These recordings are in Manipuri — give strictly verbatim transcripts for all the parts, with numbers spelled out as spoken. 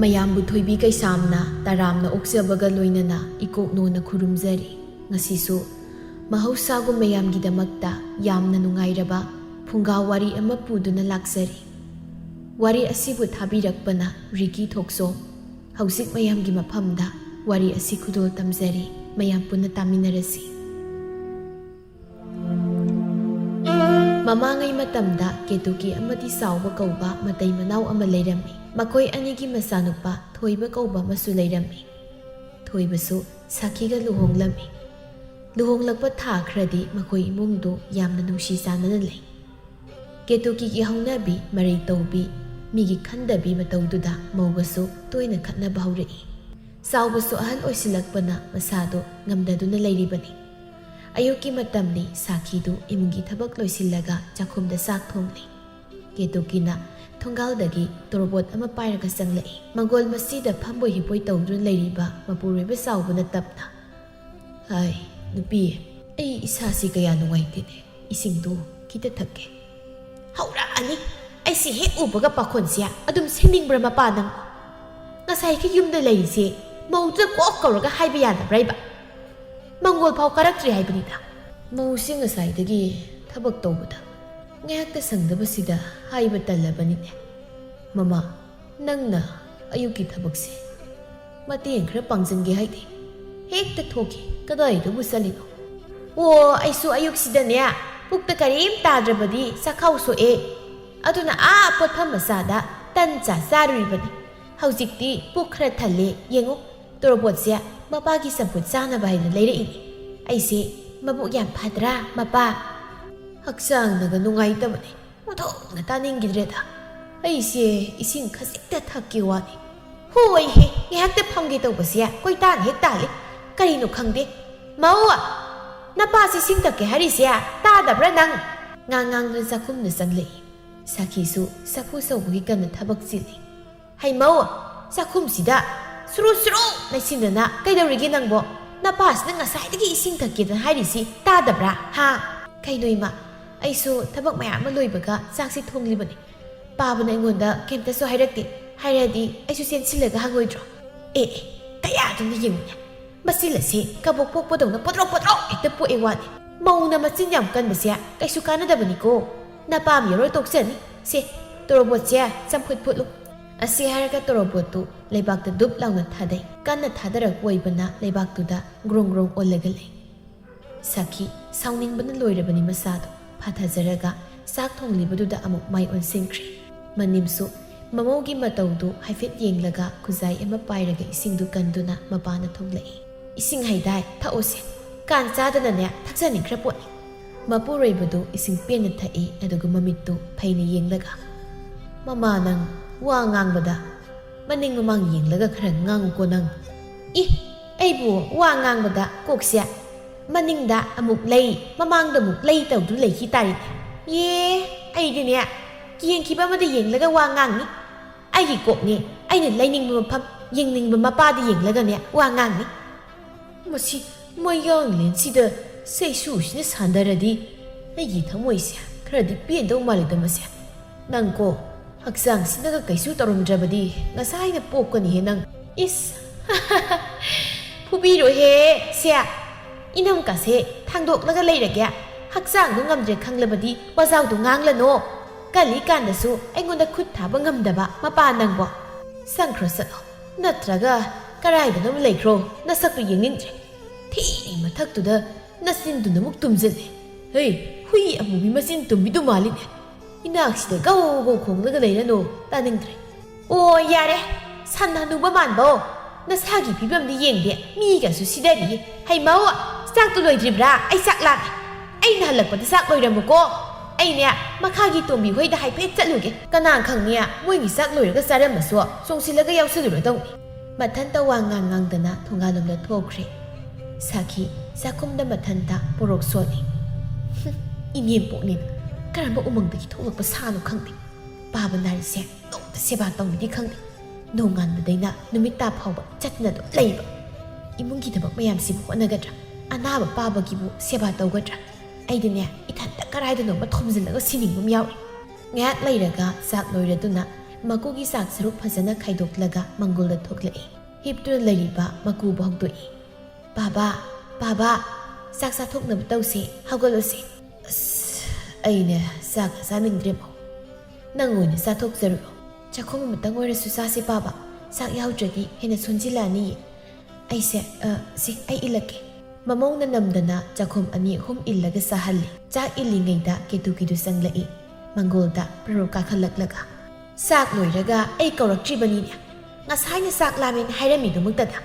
ꯃꯌꯥꯝꯕꯨ ꯊꯣꯏꯕꯤ ꯀꯩꯁꯥꯝꯅ ꯇꯔꯥꯝꯅ ꯑꯣꯛꯆꯕꯒ ꯂꯣꯏꯅꯅ ꯏꯀꯣꯛꯅꯣꯅ ꯈꯨꯔꯨꯝꯖꯔꯤ꯫ ꯉꯁꯤꯁꯨ ꯃꯍꯧꯁꯥꯒꯨꯝ ꯃꯌꯥꯝꯒꯤꯗꯃꯛꯇ ꯌꯥꯝꯅ ꯅꯨꯡꯉꯥꯏꯔꯕ ꯐꯨꯡꯒꯥ ꯋꯥꯔꯤ ꯑꯃ ꯄꯨꯗꯨꯅ ꯂꯥꯛꯆꯔꯤ꯫ ꯋꯥꯔꯤ ꯑꯁꯤꯕꯨ ꯊꯥꯕꯤꯔꯛꯄꯅ ꯔꯤꯀꯤ ꯊꯣꯛꯆꯣꯝ꯫ ꯍꯧꯖꯤꯛ ꯃꯌꯥꯝꯒꯤ ꯃꯐꯝꯗ ꯋꯥꯔꯤ ꯑꯁꯤ ꯈꯨꯗꯣꯜ ꯇꯝꯖꯔꯤ꯫ ꯃꯌꯥꯝ ꯄꯨꯟꯅ ꯇꯥꯃꯤꯟꯅꯔꯁꯤ꯫ ꯃꯃꯥꯡꯉꯩ ꯃꯇꯝꯗ ꯀꯦꯇꯨꯀꯤ ꯑꯃꯗꯤ ꯆꯥꯎꯕ ꯀꯧꯕ ꯃꯇꯩ ꯃꯅꯥꯎ ꯑꯃ ꯂꯩꯔꯝꯃꯤ꯫ ꯃꯈꯣꯏ ꯑꯅꯤꯒꯤ ꯃꯆꯥꯅꯨꯄꯥ ꯊꯣꯏꯕ ꯀꯧꯕ ꯑꯃꯁꯨ ꯂꯩꯔꯝꯃꯤ꯫ ꯊꯣꯏꯕꯁꯨ ꯁꯥꯈꯤꯒ ꯂꯨꯍꯣꯡꯂꯝꯃꯤ꯫ ꯂꯨꯍꯣꯡꯂꯛꯄ ꯊꯥ ꯈꯔꯗꯤ ꯃꯈꯣꯏ ꯏꯃꯨꯡꯗꯨ ꯌꯥꯝꯅ ꯅꯨꯡꯁꯤ ꯆꯥꯟꯅꯅ ꯂꯩ꯫ ꯀꯦꯇꯨꯀꯤꯒꯤ ꯍꯧꯅꯕꯤ, ꯃꯔꯩ ꯇꯧꯕꯤ, ꯃꯤꯒꯤ ꯈꯟꯗꯕꯤ ꯃꯇꯧꯗꯨꯗ ꯃꯧꯒꯁꯨ ꯇꯣꯏꯅ ꯈꯠꯅꯕ ꯍꯧꯔꯛꯏ꯫ ꯆꯥꯎꯕꯁꯨ ꯑꯍꯜ ꯑꯣꯏꯁꯤꯜꯂꯛꯄꯅ ꯃꯁꯥꯗꯣ ꯉꯝꯗꯗꯨꯅ ꯂꯩꯔꯤꯕꯅꯤ꯫ ꯑꯌꯨꯛꯀꯤ ꯃꯇꯝꯅꯤ꯫ ꯁꯥꯈꯤꯗꯨ ꯏꯃꯨꯡꯒꯤ ꯊꯕꯛ ꯂꯣꯏꯁꯤꯜꯂꯒ ꯆꯥꯛꯈꯨꯝꯗ ꯆꯥꯛ ꯊꯣꯡꯂꯤ꯫ ꯀꯦꯇꯨꯀꯤꯅ ꯊꯣꯡꯒꯥꯜꯗꯒꯤ ꯇꯣꯔꯕꯣꯠ ꯑꯃ ꯄꯥꯏꯔꯒ ꯆꯪꯂꯛꯏ꯫ ꯃꯪꯒꯣꯜ ꯃꯁꯤꯗ ꯐꯝꯕꯣꯏ ꯍꯤꯞꯄꯣꯏ ꯇꯧꯗꯨꯅ ꯂꯩꯔꯤꯕ ꯃꯄꯨꯔꯣꯏꯕ ꯆꯥꯎꯕꯅ ꯇꯞꯅ, "ꯍꯥꯏ, ꯅꯨꯄꯤ, ꯑꯩ ꯏꯁꯥꯁꯤ ꯀꯌꯥ ꯅꯨꯡꯉꯥꯏꯇꯦꯅꯦ꯫ ꯏꯁꯤꯡꯗꯨ ꯈꯤꯇ ꯊꯛꯀꯦ꯫ ꯍꯧꯔꯛꯑꯅꯤ꯫ ꯑꯩꯁꯦ ꯍꯦꯛ ꯎꯕꯒ ꯄꯥꯈꯣꯟꯁꯦ ꯑꯗꯨꯝ ꯁꯤꯟꯅꯤꯡꯕ꯭ꯔꯥ ꯃꯄꯥ ꯅꯪ? ꯉꯁꯥꯏꯒꯤ ꯌꯨꯝꯗ ꯂꯩꯔꯤꯁꯦ ꯃꯧꯗꯨꯗ ꯀꯣꯛ ꯀꯧꯔꯒ ꯍꯥꯏꯕ ꯌꯥꯗꯕ꯭ꯔꯥ ꯏꯕ? ꯃꯪꯒꯣꯜ ꯐꯥꯎ ꯀꯥꯔꯛꯇ꯭ꯔꯤ ꯍꯥꯏꯕꯅꯤꯗ꯫" ꯃꯧꯁꯤ ꯉꯁꯥꯏꯗꯒꯤ ꯊꯕꯛ ꯇꯧꯕꯗ ꯉꯥꯏꯍꯥꯛꯇ ꯁꯪꯗꯕꯁꯤꯗ ꯍꯥꯏꯕ ꯇꯜꯂꯕꯅꯤꯅꯦ꯫ "ꯃꯃꯥ, ꯅꯪꯅ ꯑꯌꯨꯛꯀꯤ ꯊꯕꯛꯁꯦ ꯃꯇꯦꯡ ꯈꯔ ꯄꯥꯡꯖꯟꯒꯦ ꯍꯥꯏꯗꯤ ꯍꯦꯛꯇ ꯊꯣꯛꯈꯤ꯫ ꯀꯗꯥꯏꯗꯕꯨ ꯆꯠꯂꯤꯅꯣ?" "ꯑꯣ, ꯑꯩꯁꯨ ꯑꯌꯨꯛꯁꯤꯗꯅꯦ, ꯄꯨꯛꯇ ꯀꯔꯤꯝ ꯇꯥꯗ꯭ꯔꯕꯗꯤ ꯆꯥꯛꯈꯥꯎ ꯁꯣꯛꯑꯦ꯫ ꯑꯗꯨꯅ ꯑꯥ ꯄꯣꯠꯐꯝ ꯃꯆꯥꯗ ꯇꯟ ꯆꯥ ꯆꯥꯔꯨꯔꯤꯕꯅꯤ꯫ ꯍꯧꯖꯤꯛꯇꯤ ꯄꯨꯛ ꯈꯔ ꯊꯜꯂꯦ꯫ ꯌꯦꯡꯉꯨ, ꯇꯣꯔꯕꯣꯠꯁꯦ ꯃꯄꯥꯒꯤ ꯆꯝꯐꯨꯠ ꯆꯥꯅꯕ ꯍꯥꯏꯅ ꯂꯩꯔꯛꯏꯅꯤ꯫ ꯑꯩꯁꯦ ꯃꯕꯨꯛ ꯌꯥꯝ ꯐꯗ꯭ꯔꯥ, ꯃꯄꯥ?" ꯍꯛꯆꯥꯡꯅꯒ ꯅꯨꯡꯉꯥꯏꯇꯕꯅꯤ꯫ ꯑꯣꯟꯊꯣꯛꯅ ꯇꯥꯅꯤꯡꯈꯤꯗ꯭ꯔꯦꯗ꯫ ꯑꯩꯁꯦ ꯏꯁꯤꯡ ꯈꯖꯤꯛꯇ ꯊꯛꯀꯦ ꯋꯥꯅꯤ꯫ "ꯍꯣꯏꯍꯦ, ꯉꯥꯏꯍꯥꯛꯇ ꯐꯝꯒꯦ ꯇꯧꯕꯁꯦ ꯀꯣꯏꯇꯥꯟ ꯍꯦꯛ ꯇꯥꯜꯂꯤ꯫ ꯀꯔꯤꯅꯣ ꯈꯪꯗꯦ꯫ ꯃꯧ, ꯅꯄꯥꯁꯤ ꯏꯁꯤꯡ ꯊꯛꯀꯦ ꯍꯥꯏꯔꯤꯁꯦ ꯇꯥꯗꯕ꯭ꯔꯥ ꯅꯪ?" ꯉꯥꯡ ꯉꯥꯡꯗꯨꯅ ꯆꯥꯛꯈꯨꯝꯗ ꯆꯪꯂꯛꯏ꯫ ꯁꯥꯈꯤꯁꯨ ꯆꯐꯨ ꯁꯧꯕꯒꯤ ꯀꯟꯅ ꯊꯕꯛ ꯆꯤꯜꯂꯤ꯫ "ꯍꯩꯃꯧ, ꯆꯥꯛꯈꯨꯝꯁꯤꯗ ꯁꯨꯔꯨ ꯁꯨꯔꯨ ꯂꯩꯁꯤꯟꯗꯅ ꯀꯩꯗꯧꯔꯤꯒꯦ ꯅꯪꯕꯣ? ꯅꯄꯥꯁꯤꯅ ꯉꯁꯥꯏꯗꯒꯤ ꯏꯁꯤꯡ ꯊꯛꯀꯦꯗꯅ ꯍꯥꯏꯔꯤꯁꯤ ꯇꯥꯗꯕ꯭ꯔꯥ? ꯍꯥ?" "ꯀꯩꯅꯣ ꯏꯃꯥ, ꯑꯩꯁꯨ ꯊꯕꯛ ꯃꯌꯥꯝ ꯑꯃ ꯂꯣꯏꯕꯒ ꯆꯥꯛꯁꯤ ꯊꯣꯡꯂꯤꯕꯅꯤ꯫ ꯄꯥꯕꯅ ꯑꯩꯉꯣꯟꯗ ꯀꯩꯝꯇꯁꯨ ꯍꯥꯏꯔꯛꯇꯦ꯫ ꯍꯥꯏꯔꯗꯤ ꯑꯩꯁꯨ ꯆꯦꯟꯁꯤꯜꯂꯒ ꯍꯪꯉꯣꯏꯗ꯭ꯔꯣ? ꯑꯦ ꯑꯦ, ꯀꯌꯥꯗꯨꯅ ꯌꯦꯡꯉꯨꯅꯦ, ꯃꯆꯤꯜ ꯑꯁꯤ ꯀꯕꯣꯛ ꯄꯣꯛꯄꯗꯧꯅ ꯄꯣꯗ꯭ꯔꯣꯛ ꯄꯣꯗ꯭ꯔꯣꯛ ꯍꯦꯛꯇ ꯄꯣꯛꯑꯦ ꯋꯥꯅꯤ꯫ ꯃꯧꯅ ꯃꯆꯤꯟ ꯌꯥꯝ ꯀꯟꯕꯁꯦ ꯀꯩꯁꯨ ꯀꯥꯟꯅꯗꯕꯅꯤꯀꯣ꯫ ꯅꯄꯥꯝ ꯌꯧꯔꯣꯏ ꯇꯣꯛꯆꯅꯤ꯫ ꯁꯦ, ꯇꯣꯔꯣꯕꯣꯠꯁꯦ ꯆꯝꯐꯨꯠ ꯐꯨꯠꯂꯨ꯫ ꯑꯁꯤ ꯍꯥꯏꯔꯒ ꯇꯣꯔꯣꯕꯣꯠꯇꯨ ꯂꯩꯕꯥꯛꯇ ꯗꯨꯞ ꯂꯥꯎꯅ ꯊꯥꯗꯩ꯫ ꯀꯟꯅ ꯊꯥꯗꯔꯛꯄ ꯑꯣꯏꯕꯅ ꯂꯩꯕꯥꯛꯇꯨꯗ ꯒ꯭ꯔꯣꯡ ꯒ꯭ꯔꯣꯡ ꯑꯣꯜꯂꯒ ꯂꯩ꯫ ꯁꯈꯤ ꯁꯥꯎꯅꯤꯡꯕꯅ ꯂꯣꯏꯔꯕꯅꯤ ꯃꯁꯥꯗꯣ꯫ ꯐꯥꯊꯖꯔꯒ ꯆꯥꯛ ꯊꯣꯡꯂꯤꯕꯗꯨꯗ ꯑꯃꯨꯛ ꯃꯥꯏ ꯑꯣꯟꯁꯤꯟꯈ꯭ꯔꯦ꯫ ꯃꯅꯤꯝꯁꯨ ꯃꯃꯧꯒꯤ ꯃꯇꯧꯗꯨ ꯍꯥꯏꯐꯦꯠ ꯌꯦꯡꯂꯒ ꯈꯨꯖꯥꯏ ꯑꯃ ꯄꯥꯏꯔꯒ ꯏꯁꯤꯡꯗꯨ ꯀꯟꯗꯨꯅ ꯃꯄꯥꯅ ꯊꯣꯛꯂꯛꯏ꯫ "ꯏꯁꯤꯡ ꯍꯩꯗꯥꯏ, ꯊꯛꯑꯣꯁꯦ꯫ ꯀꯥꯟ ꯆꯥꯗꯅꯅꯦ ꯊꯛꯆꯅꯤꯡꯈ꯭ꯔ ꯄꯣꯠꯅꯤ꯫" ꯃꯄꯨꯔꯣꯏꯕꯗꯨ ꯏꯁꯤꯡ ꯄꯦꯟꯅ ꯊꯛꯏ, ꯑꯗꯨꯒ ꯃꯃꯤꯠꯇꯨ ꯐꯩꯅ ꯌꯦꯡꯂꯒ, "ꯃꯃꯥ, ꯅꯪ ꯋꯥ ꯉꯥꯡꯕꯗ ꯃꯅꯤꯡ ꯃꯃꯥꯡ ꯌꯦꯡꯂꯒ ꯈꯔ ꯉꯥꯡꯉꯨꯀꯣ ꯅꯪ꯫ ꯏ, ꯑꯩꯕꯨ ꯋꯥ ꯉꯥꯡꯕꯗ ꯀꯣꯛꯁꯦ ꯃꯅꯤꯡꯗ ꯑꯃꯨꯛ ꯂꯩ, ꯃꯃꯥꯡꯗ ꯑꯃꯨꯛ ꯂꯩ ꯇꯧꯗꯨꯅ ꯂꯩꯈꯤ ꯇꯥꯔꯦ꯫ ꯌꯦ, ꯑꯩꯗꯤꯅꯦ ꯌꯦꯡꯈꯤꯕ ꯑꯃꯗ ꯌꯦꯡꯂꯒ ꯋꯥ ꯉꯥꯡꯅꯤ꯫ ꯑꯩꯒꯤ ꯀꯣꯛꯅꯦ ꯑꯩꯅ ꯂꯩꯅꯤꯡꯕ ꯃꯐꯝ, ꯌꯦꯡꯅꯤꯡꯕ ꯃꯄꯥꯗ ꯌꯦꯡꯂꯒꯅꯦ ꯋꯥ ꯉꯥꯡꯅꯤ꯫" ꯃꯁꯤ ꯃꯌꯥꯡꯂꯦꯟꯁꯤꯗ ꯆꯩꯁꯨꯁꯤꯅ ꯁꯥꯟꯗꯔꯗꯤ ꯑꯩꯒꯤ ꯊꯃꯣꯏꯁꯦ ꯈꯔꯗꯤ ꯄꯦꯟꯗꯧ ꯃꯥꯜꯂꯤꯗ ꯃꯁꯦ꯫ ꯅꯪꯀꯣ, ꯍꯛꯆꯥꯡꯁꯤꯅꯒ ꯀꯩꯁꯨ ꯇꯧꯔꯝꯗ꯭ꯔꯕꯗꯤ ꯉꯁꯥꯏꯅ ꯄꯣꯛꯀꯅꯤꯍꯦ ꯅꯪ꯫ ꯏꯁ, ꯐꯨꯕꯤꯔꯣꯏꯍꯦ ꯁꯦ꯫ ꯏꯅꯝꯀꯥꯁꯦ ꯊꯥꯡꯗꯣꯛꯂꯒ ꯂꯩꯔꯒꯦ꯫ ꯍꯛꯆꯥꯡꯗꯣ ꯉꯝꯗ꯭ꯔꯦ ꯈꯪꯂꯕꯗꯤ ꯋꯥꯖꯥꯎꯗꯣ ꯉꯥꯡꯂꯅꯣ꯫ ꯀꯜꯂꯤꯀꯥꯟꯗꯁꯨ ꯑꯩꯉꯣꯟꯗ ꯈꯨꯠ ꯊꯥꯕ ꯉꯝꯗꯕ ꯃꯄꯥ ꯅꯪꯕꯣ꯫ ꯆꯪꯈ꯭ꯔꯣ ꯆꯠꯂꯣ꯫ ꯅꯠꯇ꯭ꯔꯒ ꯀꯔꯥꯏꯗꯅꯣꯝ ꯂꯩꯈ꯭ꯔꯣ, ꯅꯁꯛꯇꯨ ꯌꯦꯡꯅꯤꯡꯗ꯭ꯔꯦ꯫ ꯊꯤꯔꯤ ꯃꯊꯛꯇꯨꯗ ꯅꯆꯤꯟꯗꯨꯅ ꯑꯃꯨꯛ ꯇꯨꯝꯁꯤꯜꯂꯦ꯫ ꯍꯩ, ꯍꯨꯏ ꯑꯃꯨꯕꯤ ꯃꯆꯤꯟ ꯇꯨꯝꯕꯤꯗꯨ ꯃꯥꯜꯂꯤꯅꯦ꯫ ꯏꯅꯥꯛꯁꯤꯗ ꯒꯧ ꯒꯧ ꯈꯣꯡꯂꯒ ꯂꯩꯔꯅꯨ, ꯇꯥꯅꯤꯡꯗ꯭ꯔꯦ꯫ ꯑꯣ, ꯌꯥꯔꯦ, ꯁꯟ ꯍꯅꯨꯕ ꯃꯥꯟꯕꯧ, ꯅꯁꯥꯒꯤ ꯐꯤꯕꯝꯗꯤ ꯌꯦꯡꯗꯦ, ꯃꯤꯒꯁꯨ ꯁꯤꯗꯔꯤꯌꯦ꯫ ꯍꯩꯃꯧ, ꯆꯥꯛꯇꯨ ꯂꯣꯏꯗ꯭ꯔꯤꯕ꯭ꯔꯥ? ꯑꯩ ꯆꯥꯛ ꯂꯥꯝꯃꯦ꯫ ꯑꯩꯅ ꯍꯜꯂꯛꯄꯗ ꯆꯥꯛ ꯂꯣꯏꯔꯝꯃꯨꯀꯣ꯫ ꯑꯩꯅꯦ ꯃꯈꯥꯒꯤ ꯇꯣꯝꯕꯤ ꯍꯣꯏꯗ ꯍꯥꯏꯐꯦꯠ ꯆꯠꯂꯨꯒꯦ꯫ ꯀꯅꯥ ꯈꯪꯅꯤ, ꯃꯣꯏꯒꯤ ꯆꯥꯛ ꯂꯣꯏꯔꯒ ꯆꯥꯔꯝꯃꯁꯨ ꯆꯣꯡꯁꯤꯜꯂꯒ ꯌꯥꯎꯁꯜꯂꯨꯔꯗꯧꯅꯤ꯫ ꯃꯊꯟꯇ ꯋꯥ ꯉꯥꯡ ꯉꯥꯡꯗꯅ ꯊꯣꯡꯒꯥꯜꯂꯣꯝꯗ ꯊꯣꯛꯈ꯭ꯔꯦ꯫ ꯁꯥꯈꯤ ꯆꯥꯛꯈꯨꯝꯗ ꯃꯊꯟꯇ ꯄꯣꯔꯣꯛ ꯁꯣꯜꯂꯤ꯫ "ꯍꯨꯝ, ꯏꯅꯦꯝꯄꯣꯛꯅꯦꯅ ꯀꯔꯝꯕ ꯎꯃꯪꯗꯒꯤ ꯊꯣꯛꯂꯛꯄ ꯁꯥꯅꯣ ꯈꯪꯗꯦ꯫ ꯄꯥꯕ ꯅꯥꯔꯤꯁꯦ ꯅꯣꯡꯃꯇ ꯁꯦꯕꯥ ꯇꯧꯅꯤꯗꯤ ꯈꯪꯗꯦ꯫ ꯅꯣꯡꯉꯥꯟꯕꯗꯩꯅ ꯅꯨꯃꯤꯠ ꯇꯥ ꯐꯥꯎꯕ ꯆꯠꯇꯅ ꯑꯗꯨꯝ ꯂꯩꯕ꯫ ꯏꯃꯨꯡꯒꯤ ꯊꯕꯛ ꯃꯌꯥꯝꯁꯤꯕꯨ ꯍꯣꯠꯅꯒꯗ꯭ꯔꯥ? ꯑꯅꯥꯕ ꯄꯥꯕꯒꯤꯕꯨ ꯁꯦꯕꯥ ꯇꯧꯒꯗ꯭ꯔꯥ? ꯑꯩꯗꯤꯅꯦ, ꯏꯊꯟꯇ ꯀꯔꯥꯏꯗꯅꯣꯃ ꯊꯣꯝꯖꯤꯜꯂꯒ ꯁꯤꯅꯤꯡꯕ ꯑꯃ ꯌꯥꯎꯔꯦ꯫" ꯉꯥꯏꯍꯥꯛ ꯂꯩꯔꯒ ꯆꯥꯛ ꯂꯣꯏꯔꯗꯨꯅ ꯃꯀꯨꯒꯤ ꯆꯥꯛ ꯁꯔꯨꯛ ꯐꯖꯅ ꯈꯥꯏꯗꯣꯛꯂꯒ ꯃꯪꯒꯣꯜꯗ ꯊꯣꯛꯂꯛꯏ꯫ ꯍꯤꯞꯇꯨꯅ ꯂꯩꯔꯤꯕ ꯃꯀꯨꯕꯨ ꯍꯧꯗꯣꯛꯏ꯫ "ꯕꯥꯕꯥ, ꯕꯥꯕꯥ, ꯆꯥꯛ ꯆꯥꯊꯣꯛꯅꯕ ꯇꯧꯁꯦ, ꯍꯧꯒꯠꯂꯁꯦ꯫" "ꯑꯁ, ꯑꯩꯅꯦ ꯆꯥꯛ ꯆꯥꯅꯤꯡꯗ꯭ꯔꯦ ꯃꯧ꯫ ꯅꯪ ꯑꯣꯏꯅ ꯆꯥꯊꯣꯛꯆꯔꯨꯔꯣ꯫ ꯆꯥꯛꯈꯨꯝ ꯑꯃꯇꯪ ꯑꯣꯏꯔꯁꯨ ꯆꯥꯁꯦ ꯕꯥꯕꯥ, ꯆꯥꯛ ꯌꯥꯎꯗ꯭ꯔꯗꯤ ꯍꯦꯟꯅ ꯁꯣꯟꯖꯤꯜꯂꯛꯑꯅꯤꯌꯦ꯫ ꯑꯩꯁꯦ, ꯑ, ꯁꯤ, ꯑꯩ ꯏꯜꯂꯛꯀꯦ꯫" ꯃꯃꯧꯅ ꯅꯝꯗꯅ ꯆꯥꯛꯈꯨꯝ ꯑꯅꯤ ꯑꯍꯨꯝ ꯏꯜꯂꯒ ꯆꯥꯍꯜꯂꯤ꯫ ꯆꯥꯛ ꯏꯜꯂꯤꯉꯩꯗ ꯀꯦꯇꯨꯀꯤꯗꯨ ꯆꯪꯂꯛꯏ꯫ ꯃꯪꯒꯣꯜꯗ ꯄ꯭ꯔꯣ ꯀꯥꯈꯠꯂꯛꯂꯒ, "ꯆꯥꯛ ꯂꯣꯏꯔꯒ ꯑꯩ ꯀꯧꯔꯛꯇ꯭ꯔꯤꯕꯅꯤꯅꯦ꯫ ꯉꯁꯥꯏꯅ ꯆꯥꯛ ꯂꯥꯝꯃꯦꯅ ꯍꯥꯏꯔꯝꯃꯤꯗꯨꯃꯛꯇꯗ꯫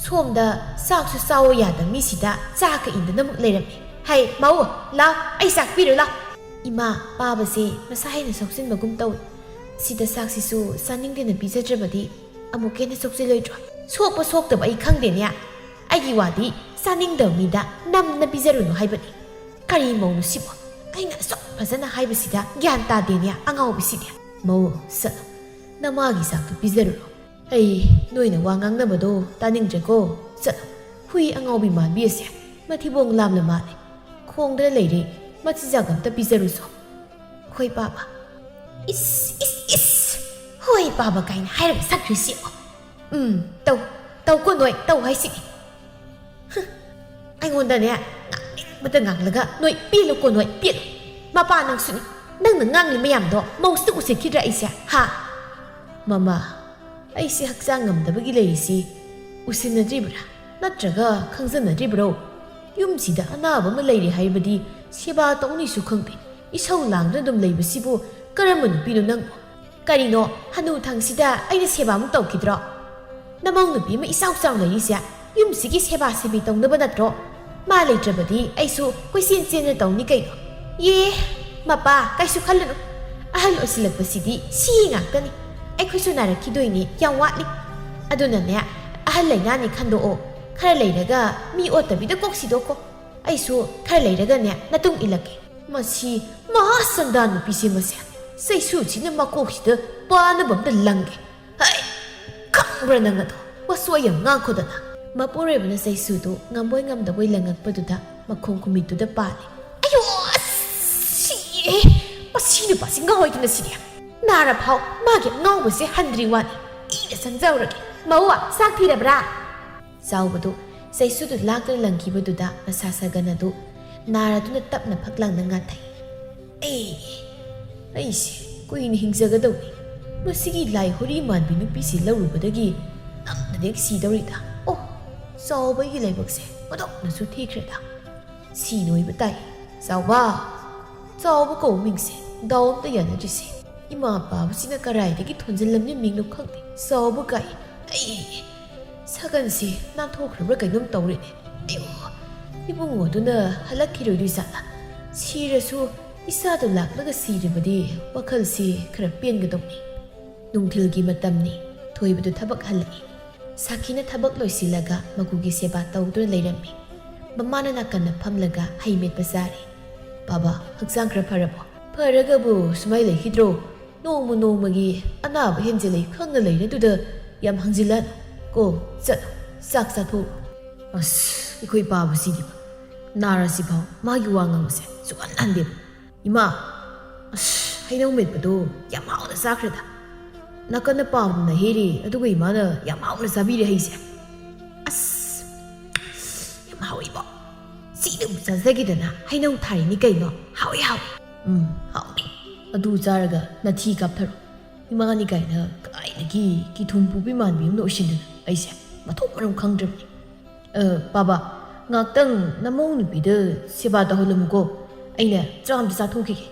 ꯁꯣꯝꯗ ꯆꯥꯛꯁꯨ ꯆꯥꯎ ꯌꯥꯗ ꯃꯤꯁꯤꯗ ꯆꯥ ꯀꯛꯏꯗꯅ ꯑꯃꯨꯛ ꯂꯩꯔꯝꯃꯤ꯫ ꯍꯩ, ꯃꯧ, ꯂꯥꯎ, ꯑꯩ ꯆꯥꯛ ꯄꯤꯔꯨ ꯂꯥꯎ꯫" ꯏꯃꯥ, ꯄꯥꯕꯁꯦ ꯃꯁꯥ ꯍꯦꯟꯅ ꯁꯣꯛꯆꯤꯟꯕꯒꯨꯝ ꯇꯧꯏ꯫ ꯁꯤꯗ ꯆꯥꯛꯁꯤꯁꯨ ꯆꯥꯅꯤꯡꯗꯦꯅ ꯄꯤꯖꯗ꯭ꯔꯕꯗꯤ ꯑꯃꯨꯛ ꯍꯦꯟꯅ ꯁꯣꯛꯆꯤꯜꯂꯣꯏꯗ꯭ꯔꯣ? ꯁꯣꯛꯄ ꯁꯣꯛꯇꯕ ꯑꯩ ꯈꯪꯗꯦꯅꯦ꯫ ꯑꯩꯒꯤ ꯋꯥꯗꯤ ꯆꯥꯅꯤꯡꯗꯕ ꯃꯤꯗ ꯅꯝꯅ ꯄꯤꯖꯔꯨꯅꯨ ꯍꯥꯏꯕꯅꯤ꯫ ꯀꯔꯤ ꯃꯧꯅꯣ ꯁꯤꯕꯣ? ꯑꯩꯅ ꯑꯁꯨꯛ ꯐꯖꯅ ꯍꯥꯏꯕꯁꯤꯗ ꯒ꯭ꯌꯥꯟ ꯇꯥꯗꯦꯅꯦ ꯑꯉꯥꯎꯕꯤꯁꯤꯗꯤ꯫ ꯃꯧ, ꯆꯠꯂꯣ꯫ ꯅꯃꯥꯒꯤ ꯆꯥꯛꯇꯨ ꯄꯤꯖꯔꯨꯔꯣ꯫ ꯑꯩ ꯅꯣꯏꯅ ꯋꯥ ꯉꯥꯡꯅꯕꯗꯣ ꯇꯥꯅꯤꯡꯗ꯭ꯔꯦꯀꯣ꯫ ꯆꯠꯂꯣ꯫ ꯍꯨꯏ ꯑꯉꯥꯎꯕꯤ ꯃꯥꯟꯕꯤ ꯑꯁꯦ ꯃꯊꯤꯕꯣꯡ ꯂꯥꯝꯂ ꯃꯥꯜꯂꯦ꯫ ꯈꯣꯡꯗꯅ ꯂꯩꯔꯦ꯫ ꯃꯆꯤꯟꯖꯥꯛ ꯑꯝꯇ ꯄꯤꯖꯔꯨꯁꯣ꯫ "ꯍꯣꯏ ꯄꯥꯕ꯫" ꯏꯁ, ꯏꯁ, ꯏꯁ! "ꯍꯣꯏ ꯄꯥꯕ" ꯀꯥꯏꯅ ꯍꯥꯏꯔꯒ ꯁꯛꯈ꯭ꯔꯤꯁꯤ ꯌꯦꯡꯉꯣ꯫ ꯎꯝ, ꯇꯧ, ꯇꯧꯀꯣ ꯅꯣꯏ, ꯇꯧ ꯍꯥꯏꯁꯤꯗꯤ꯫ ꯍꯨꯝ, ꯑꯩꯉꯣꯟꯗꯅꯦ ꯉꯥꯡꯅꯤꯡꯕꯗ ꯉꯥꯡꯂꯒ ꯅꯣꯏ ꯄꯦꯜꯂꯨꯀꯣ ꯅꯣꯏ, ꯄꯦꯜꯂꯨ꯫ ꯃꯄꯥ ꯅꯪꯁꯨꯅꯤ, ꯅꯪꯅ ꯉꯥꯡꯂꯤ ꯃꯌꯥꯝꯗꯣ ꯃꯧꯁꯤꯗ ꯎꯁꯤꯠꯈꯤꯗ꯭ꯔꯥ ꯑꯩꯁꯦ, ꯍꯥ? ꯃꯃꯥ, ꯑꯩꯁꯦ ꯍꯛꯆꯥꯡ ꯉꯝꯗꯕꯒꯤ ꯂꯩꯔꯤꯁꯤ ꯎꯁꯤꯟꯅꯗ꯭ꯔꯤꯕ꯭ꯔꯥ? ꯅꯠꯇ꯭ꯔꯒ ꯈꯪꯖꯅꯗ꯭ꯔꯤꯕ꯭ꯔꯣ? ꯌꯨꯝꯁꯤꯗ ꯑꯅꯥꯕ ꯑꯃ ꯂꯩꯔꯦ ꯍꯥꯏꯕꯗꯤ ꯁꯦꯕꯥ ꯇꯧꯅꯤꯁꯨ ꯈꯪꯗꯦ꯫ ꯏꯁꯧ ꯂꯥꯡꯗꯨꯅ ꯑꯗꯨꯝ ꯂꯩꯕꯁꯤꯕꯨ ꯀꯔꯝꯕ ꯅꯨꯄꯤꯅꯣ ꯅꯪꯕꯨ? ꯀꯔꯤꯅꯣ, ꯍꯅꯨ ꯊꯪꯁꯤꯗ ꯑꯩꯅ ꯁꯦꯕꯥꯃꯨꯛ ꯇꯧꯈꯤꯗ꯭ꯔꯣ? ꯅꯃꯧ ꯅꯨꯄꯤ ꯑꯃ ꯏꯆꯥꯎ ꯆꯥꯎ ꯂꯩꯔꯤꯁꯦ ꯌꯨꯝꯁꯤꯒꯤ ꯁꯦꯕꯥ ꯁꯦꯕꯤ ꯇꯧꯅꯕ ꯅꯠꯇ꯭ꯔꯣ? ꯃꯥ ꯂꯩꯇ꯭ꯔꯕꯗꯤ ꯑꯩꯁꯨ ꯀꯣꯏꯆꯦꯟ ꯆꯦꯟꯅ ꯇꯧꯅꯤ ꯀꯩꯅꯣ꯫ ꯌꯦ, ꯃꯄꯥ, ꯀꯩꯁꯨ ꯈꯜꯂꯨꯅꯨ꯫ ꯑꯍꯜ ꯑꯣꯏꯁꯤꯜꯂꯛꯄꯁꯤꯗꯤ ꯁꯤ ꯉꯥꯛꯇꯅꯤ꯫ ꯑꯩꯈꯣꯏꯁꯨ ꯅꯥꯔꯛꯈꯤꯗꯣꯏꯅꯤ, ꯌꯥꯝ ꯋꯥꯠꯂꯤ꯫ ꯑꯗꯨꯅꯅꯦ, ꯑꯍꯜ ꯂꯩꯅꯥꯅꯤ ꯈꯟꯗꯣꯛꯑꯣ꯫ ꯈꯔ ꯂꯩꯔꯒ ꯃꯤ ꯑꯣꯠꯇꯕꯤꯗ ꯀꯣꯛ ꯁꯤꯗꯣꯛꯀꯣ꯫ ꯑꯩꯁꯨ ꯈꯔ ꯂꯩꯔꯒꯅꯦ ꯅꯇꯨꯡ ꯏꯜꯂꯛꯀꯦ꯫ ꯃꯁꯤ ꯃꯍꯥ ꯁꯟꯗꯥꯟ ꯅꯨꯄꯤꯁꯦ ꯃꯁꯦ꯫ ꯆꯩꯁꯨꯁꯤꯅ ꯃꯀꯣꯛꯁꯤꯗ ꯄꯥꯅꯕ ꯑꯝꯇ ꯂꯪꯒꯦ꯫ ꯍꯩ! ꯈꯪꯕ꯭ꯔꯥ ꯅꯪ ꯑꯗꯣ? ꯋꯥꯁꯣꯏ ꯌꯥꯝ ꯉꯥꯡꯈꯣꯗꯅ꯫ ꯃꯄꯨꯔꯣꯏꯕꯅ ꯆꯩꯁꯨꯗꯨ ꯉꯝꯕꯣꯏ ꯉꯝꯗꯕꯣꯏ ꯂꯪꯉꯛꯄꯗꯨꯗ ꯃꯈꯣꯡ ꯈꯨꯃꯤꯠꯇꯨꯗ ꯄꯥꯜꯂꯤ꯫ ꯑꯌꯣ! ꯑꯁ! ꯁꯤꯌꯦ! ꯃꯁꯤ ꯅꯨꯄꯥꯁꯤ ꯉꯥꯎꯋꯥꯏꯗꯅ ꯁꯤꯗꯤ꯫ ꯅꯥꯔꯐꯥꯎ ꯃꯥꯒꯤ ꯑꯉꯥꯎꯕꯁꯦ ꯍꯟꯗ꯭ꯔꯤ ꯋꯥꯅꯤ꯫ ꯑꯩꯅ ꯆꯪꯖꯍꯧꯔꯒꯦ꯫ ꯃꯧ, ꯆꯥꯛ ꯊꯤꯔꯕ꯭ꯔꯥ? ꯆꯥꯎꯕꯗꯨ ꯆꯩꯁꯨꯗꯨ ꯂꯥꯛꯇꯨꯅ ꯂꯪꯈꯤꯕꯗꯨꯗ ꯃꯁꯥ ꯁꯥꯒꯟ ꯑꯗꯨ ꯅꯥꯔꯗꯨꯅ ꯇꯞꯅ ꯐꯛꯂꯥꯡꯗ ꯉꯥꯊꯩ꯫ ꯑꯦ, ꯑꯩꯁꯦ ꯀꯨꯏꯅ ꯍꯤꯡꯖꯒꯗꯧꯅꯤ꯫ ꯃꯁꯤꯒꯤ ꯂꯥꯏ ꯍꯣꯔꯤ ꯃꯥꯟꯕꯤ ꯅꯨꯄꯤꯁꯤ ꯂꯧꯔꯨꯕꯗꯒꯤ ꯅꯝꯅꯗꯤ ꯁꯤꯗꯧꯔꯤꯗ꯫ ꯑꯣ, ꯆꯥꯎꯕ ꯑꯩꯒꯤ ꯂꯥꯏꯕꯛꯁꯦ ꯑꯣꯟꯊꯣꯛꯅꯁꯨ ꯊꯤꯈ꯭ꯔꯦꯗ꯫ ꯁꯤ ꯅꯣꯏꯕ ꯇꯥꯏ꯫ ꯆꯥꯎꯕ! ꯆꯥꯎꯕ ꯀꯧꯕ ꯃꯤꯡꯁꯦ ꯗꯥꯎ ꯑꯝꯇ ꯌꯥꯅꯗ꯭ꯔꯤꯁꯦ꯫ ꯏꯃꯥ ꯄꯥꯕꯁꯤꯅ ꯀꯔꯥꯏꯗꯒꯤ ꯊꯣꯟꯖꯤꯜꯂꯝꯃꯤ ꯃꯤꯡꯅꯣ ꯈꯪꯗꯦ꯫ ꯆꯥꯎꯕ ꯀꯥꯏ꯫ ꯑꯩ, ꯁꯒꯟꯁꯤ ꯅꯥꯟꯊꯣꯛꯈ꯭ꯔꯕ꯭ꯔꯥ ꯀꯩꯅꯣꯝ ꯇꯧꯔꯦꯅꯦ꯫ ꯑꯌꯣ! ꯏꯕꯨꯡꯉꯣꯗꯨꯅ ꯍꯜꯂꯛꯈꯤꯔꯣꯏꯗꯣꯏ ꯖꯥꯠꯂꯥ? ꯁꯤꯔꯁꯨ ꯏꯆꯥꯗꯣ ꯂꯥꯛꯂꯒ ꯁꯤꯔꯕꯗꯤ ꯋꯥꯈꯜꯁꯤ ꯈꯔ ꯄꯦꯟꯒꯗꯧꯅꯤ꯫ ꯅꯨꯡꯊꯤꯜꯒꯤ ꯃꯇꯝꯅꯤ꯫ ꯊꯣꯏꯕꯗꯨ ꯊꯕꯛ ꯍꯜꯂꯛꯏ꯫ ꯁꯥꯈꯤꯅ ꯊꯕꯛ ꯂꯣꯏꯁꯤꯜꯂꯒ ꯃꯀꯨꯒꯤ ꯁꯦꯕꯥ ꯇꯧꯗꯨꯅ ꯂꯩꯔꯝꯃꯤ꯫ ꯃꯃꯥꯅ ꯅꯥꯀꯟꯗ ꯐꯝꯂꯒ ꯍꯩ ꯃꯦꯠꯄ ꯆꯥꯔꯤ꯫ "ꯕꯥꯕꯥ, ꯍꯛꯆꯥꯡ ꯈꯔ ꯐꯔꯕꯣ?" "ꯐꯔꯒꯕꯨ ꯁꯨꯃꯥꯏ ꯂꯩꯈꯤꯗ꯭ꯔꯣ? ꯅꯣꯡꯃ ꯅꯣꯡꯃꯒꯤ ꯑꯅꯥꯕ ꯍꯦꯟꯖꯤꯜꯂꯛꯏ ꯈꯪꯅ ꯂꯩꯔꯗꯨꯗ ꯌꯥꯝ ꯍꯪꯖꯤꯜꯂꯅꯨ꯫ ꯀꯣ, ꯆꯠꯂꯣ, ꯆꯥꯛ ꯆꯥꯊꯣꯛꯎꯔꯣ꯫" ꯑꯁ, ꯑꯩꯈꯣꯏ ꯄꯥꯕꯁꯤꯗꯤꯕ ꯅꯥꯔꯁꯤꯐꯥꯎ ꯃꯥꯒꯤ ꯋꯥ ꯉꯥꯡꯕꯁꯦ ꯁꯨꯛꯍꯟ ꯍꯟꯗꯦꯕ꯫ "ꯏꯃꯥ, ꯑꯁ, ꯍꯩꯅꯧ ꯃꯦꯠꯄꯗꯣ ꯌꯥꯝ ꯍꯥꯎꯅ ꯆꯥꯈ꯭ꯔꯦꯗ꯫ ꯅꯥꯀꯟꯗ ꯄꯥꯕꯅ ꯍꯦꯔꯤ, ꯑꯗꯨꯒ ꯏꯃꯥꯅ ꯌꯥꯝ ꯍꯥꯎꯅ ꯆꯥꯕꯤꯔꯦ ꯍꯩꯁꯦ꯫ ꯑꯁ, ꯌꯥꯝ ꯍꯥꯎꯏꯕꯣ꯫ ꯁꯤꯗꯕꯨ ꯆꯥꯖꯒꯦꯗꯅ ꯍꯩꯅꯧ ꯊꯥꯔꯤꯅꯤ ꯀꯩꯅꯣ꯫ ꯍꯥꯎꯏ, ꯍꯥꯎꯏ꯫ ꯎꯝ, ꯍꯥꯎꯅꯤ꯫ ꯑꯗꯨ ꯆꯥꯔꯒ ꯅꯊꯤ ꯀꯥꯞꯊꯔꯣ꯫ ꯏꯃꯥꯅꯤ ꯀꯥꯏꯅ ꯀꯗꯥꯏꯗꯒꯤ ꯀꯤꯊꯨꯝ ꯄꯨꯕꯤ ꯃꯥꯟꯕꯤ ꯑꯃꯅ ꯑꯣꯏꯁꯤꯟꯗꯅ ꯑꯩꯁꯦ ꯃꯊꯣꯡ ꯃꯔꯝ ꯈꯪꯗ꯭ꯔꯕꯅꯤ꯫ ꯑ, ꯄꯥꯕ, ꯉꯥꯛꯇꯪ ꯅꯃꯧ ꯅꯨꯄꯤꯗ ꯁꯦꯕꯥ ꯇꯧꯍꯜꯂꯝꯃꯨꯀꯣ꯫ ꯑꯩꯅ ꯆꯥꯛ ꯑꯝꯇ ꯆꯥꯊꯣꯛꯈꯤꯒꯦ꯫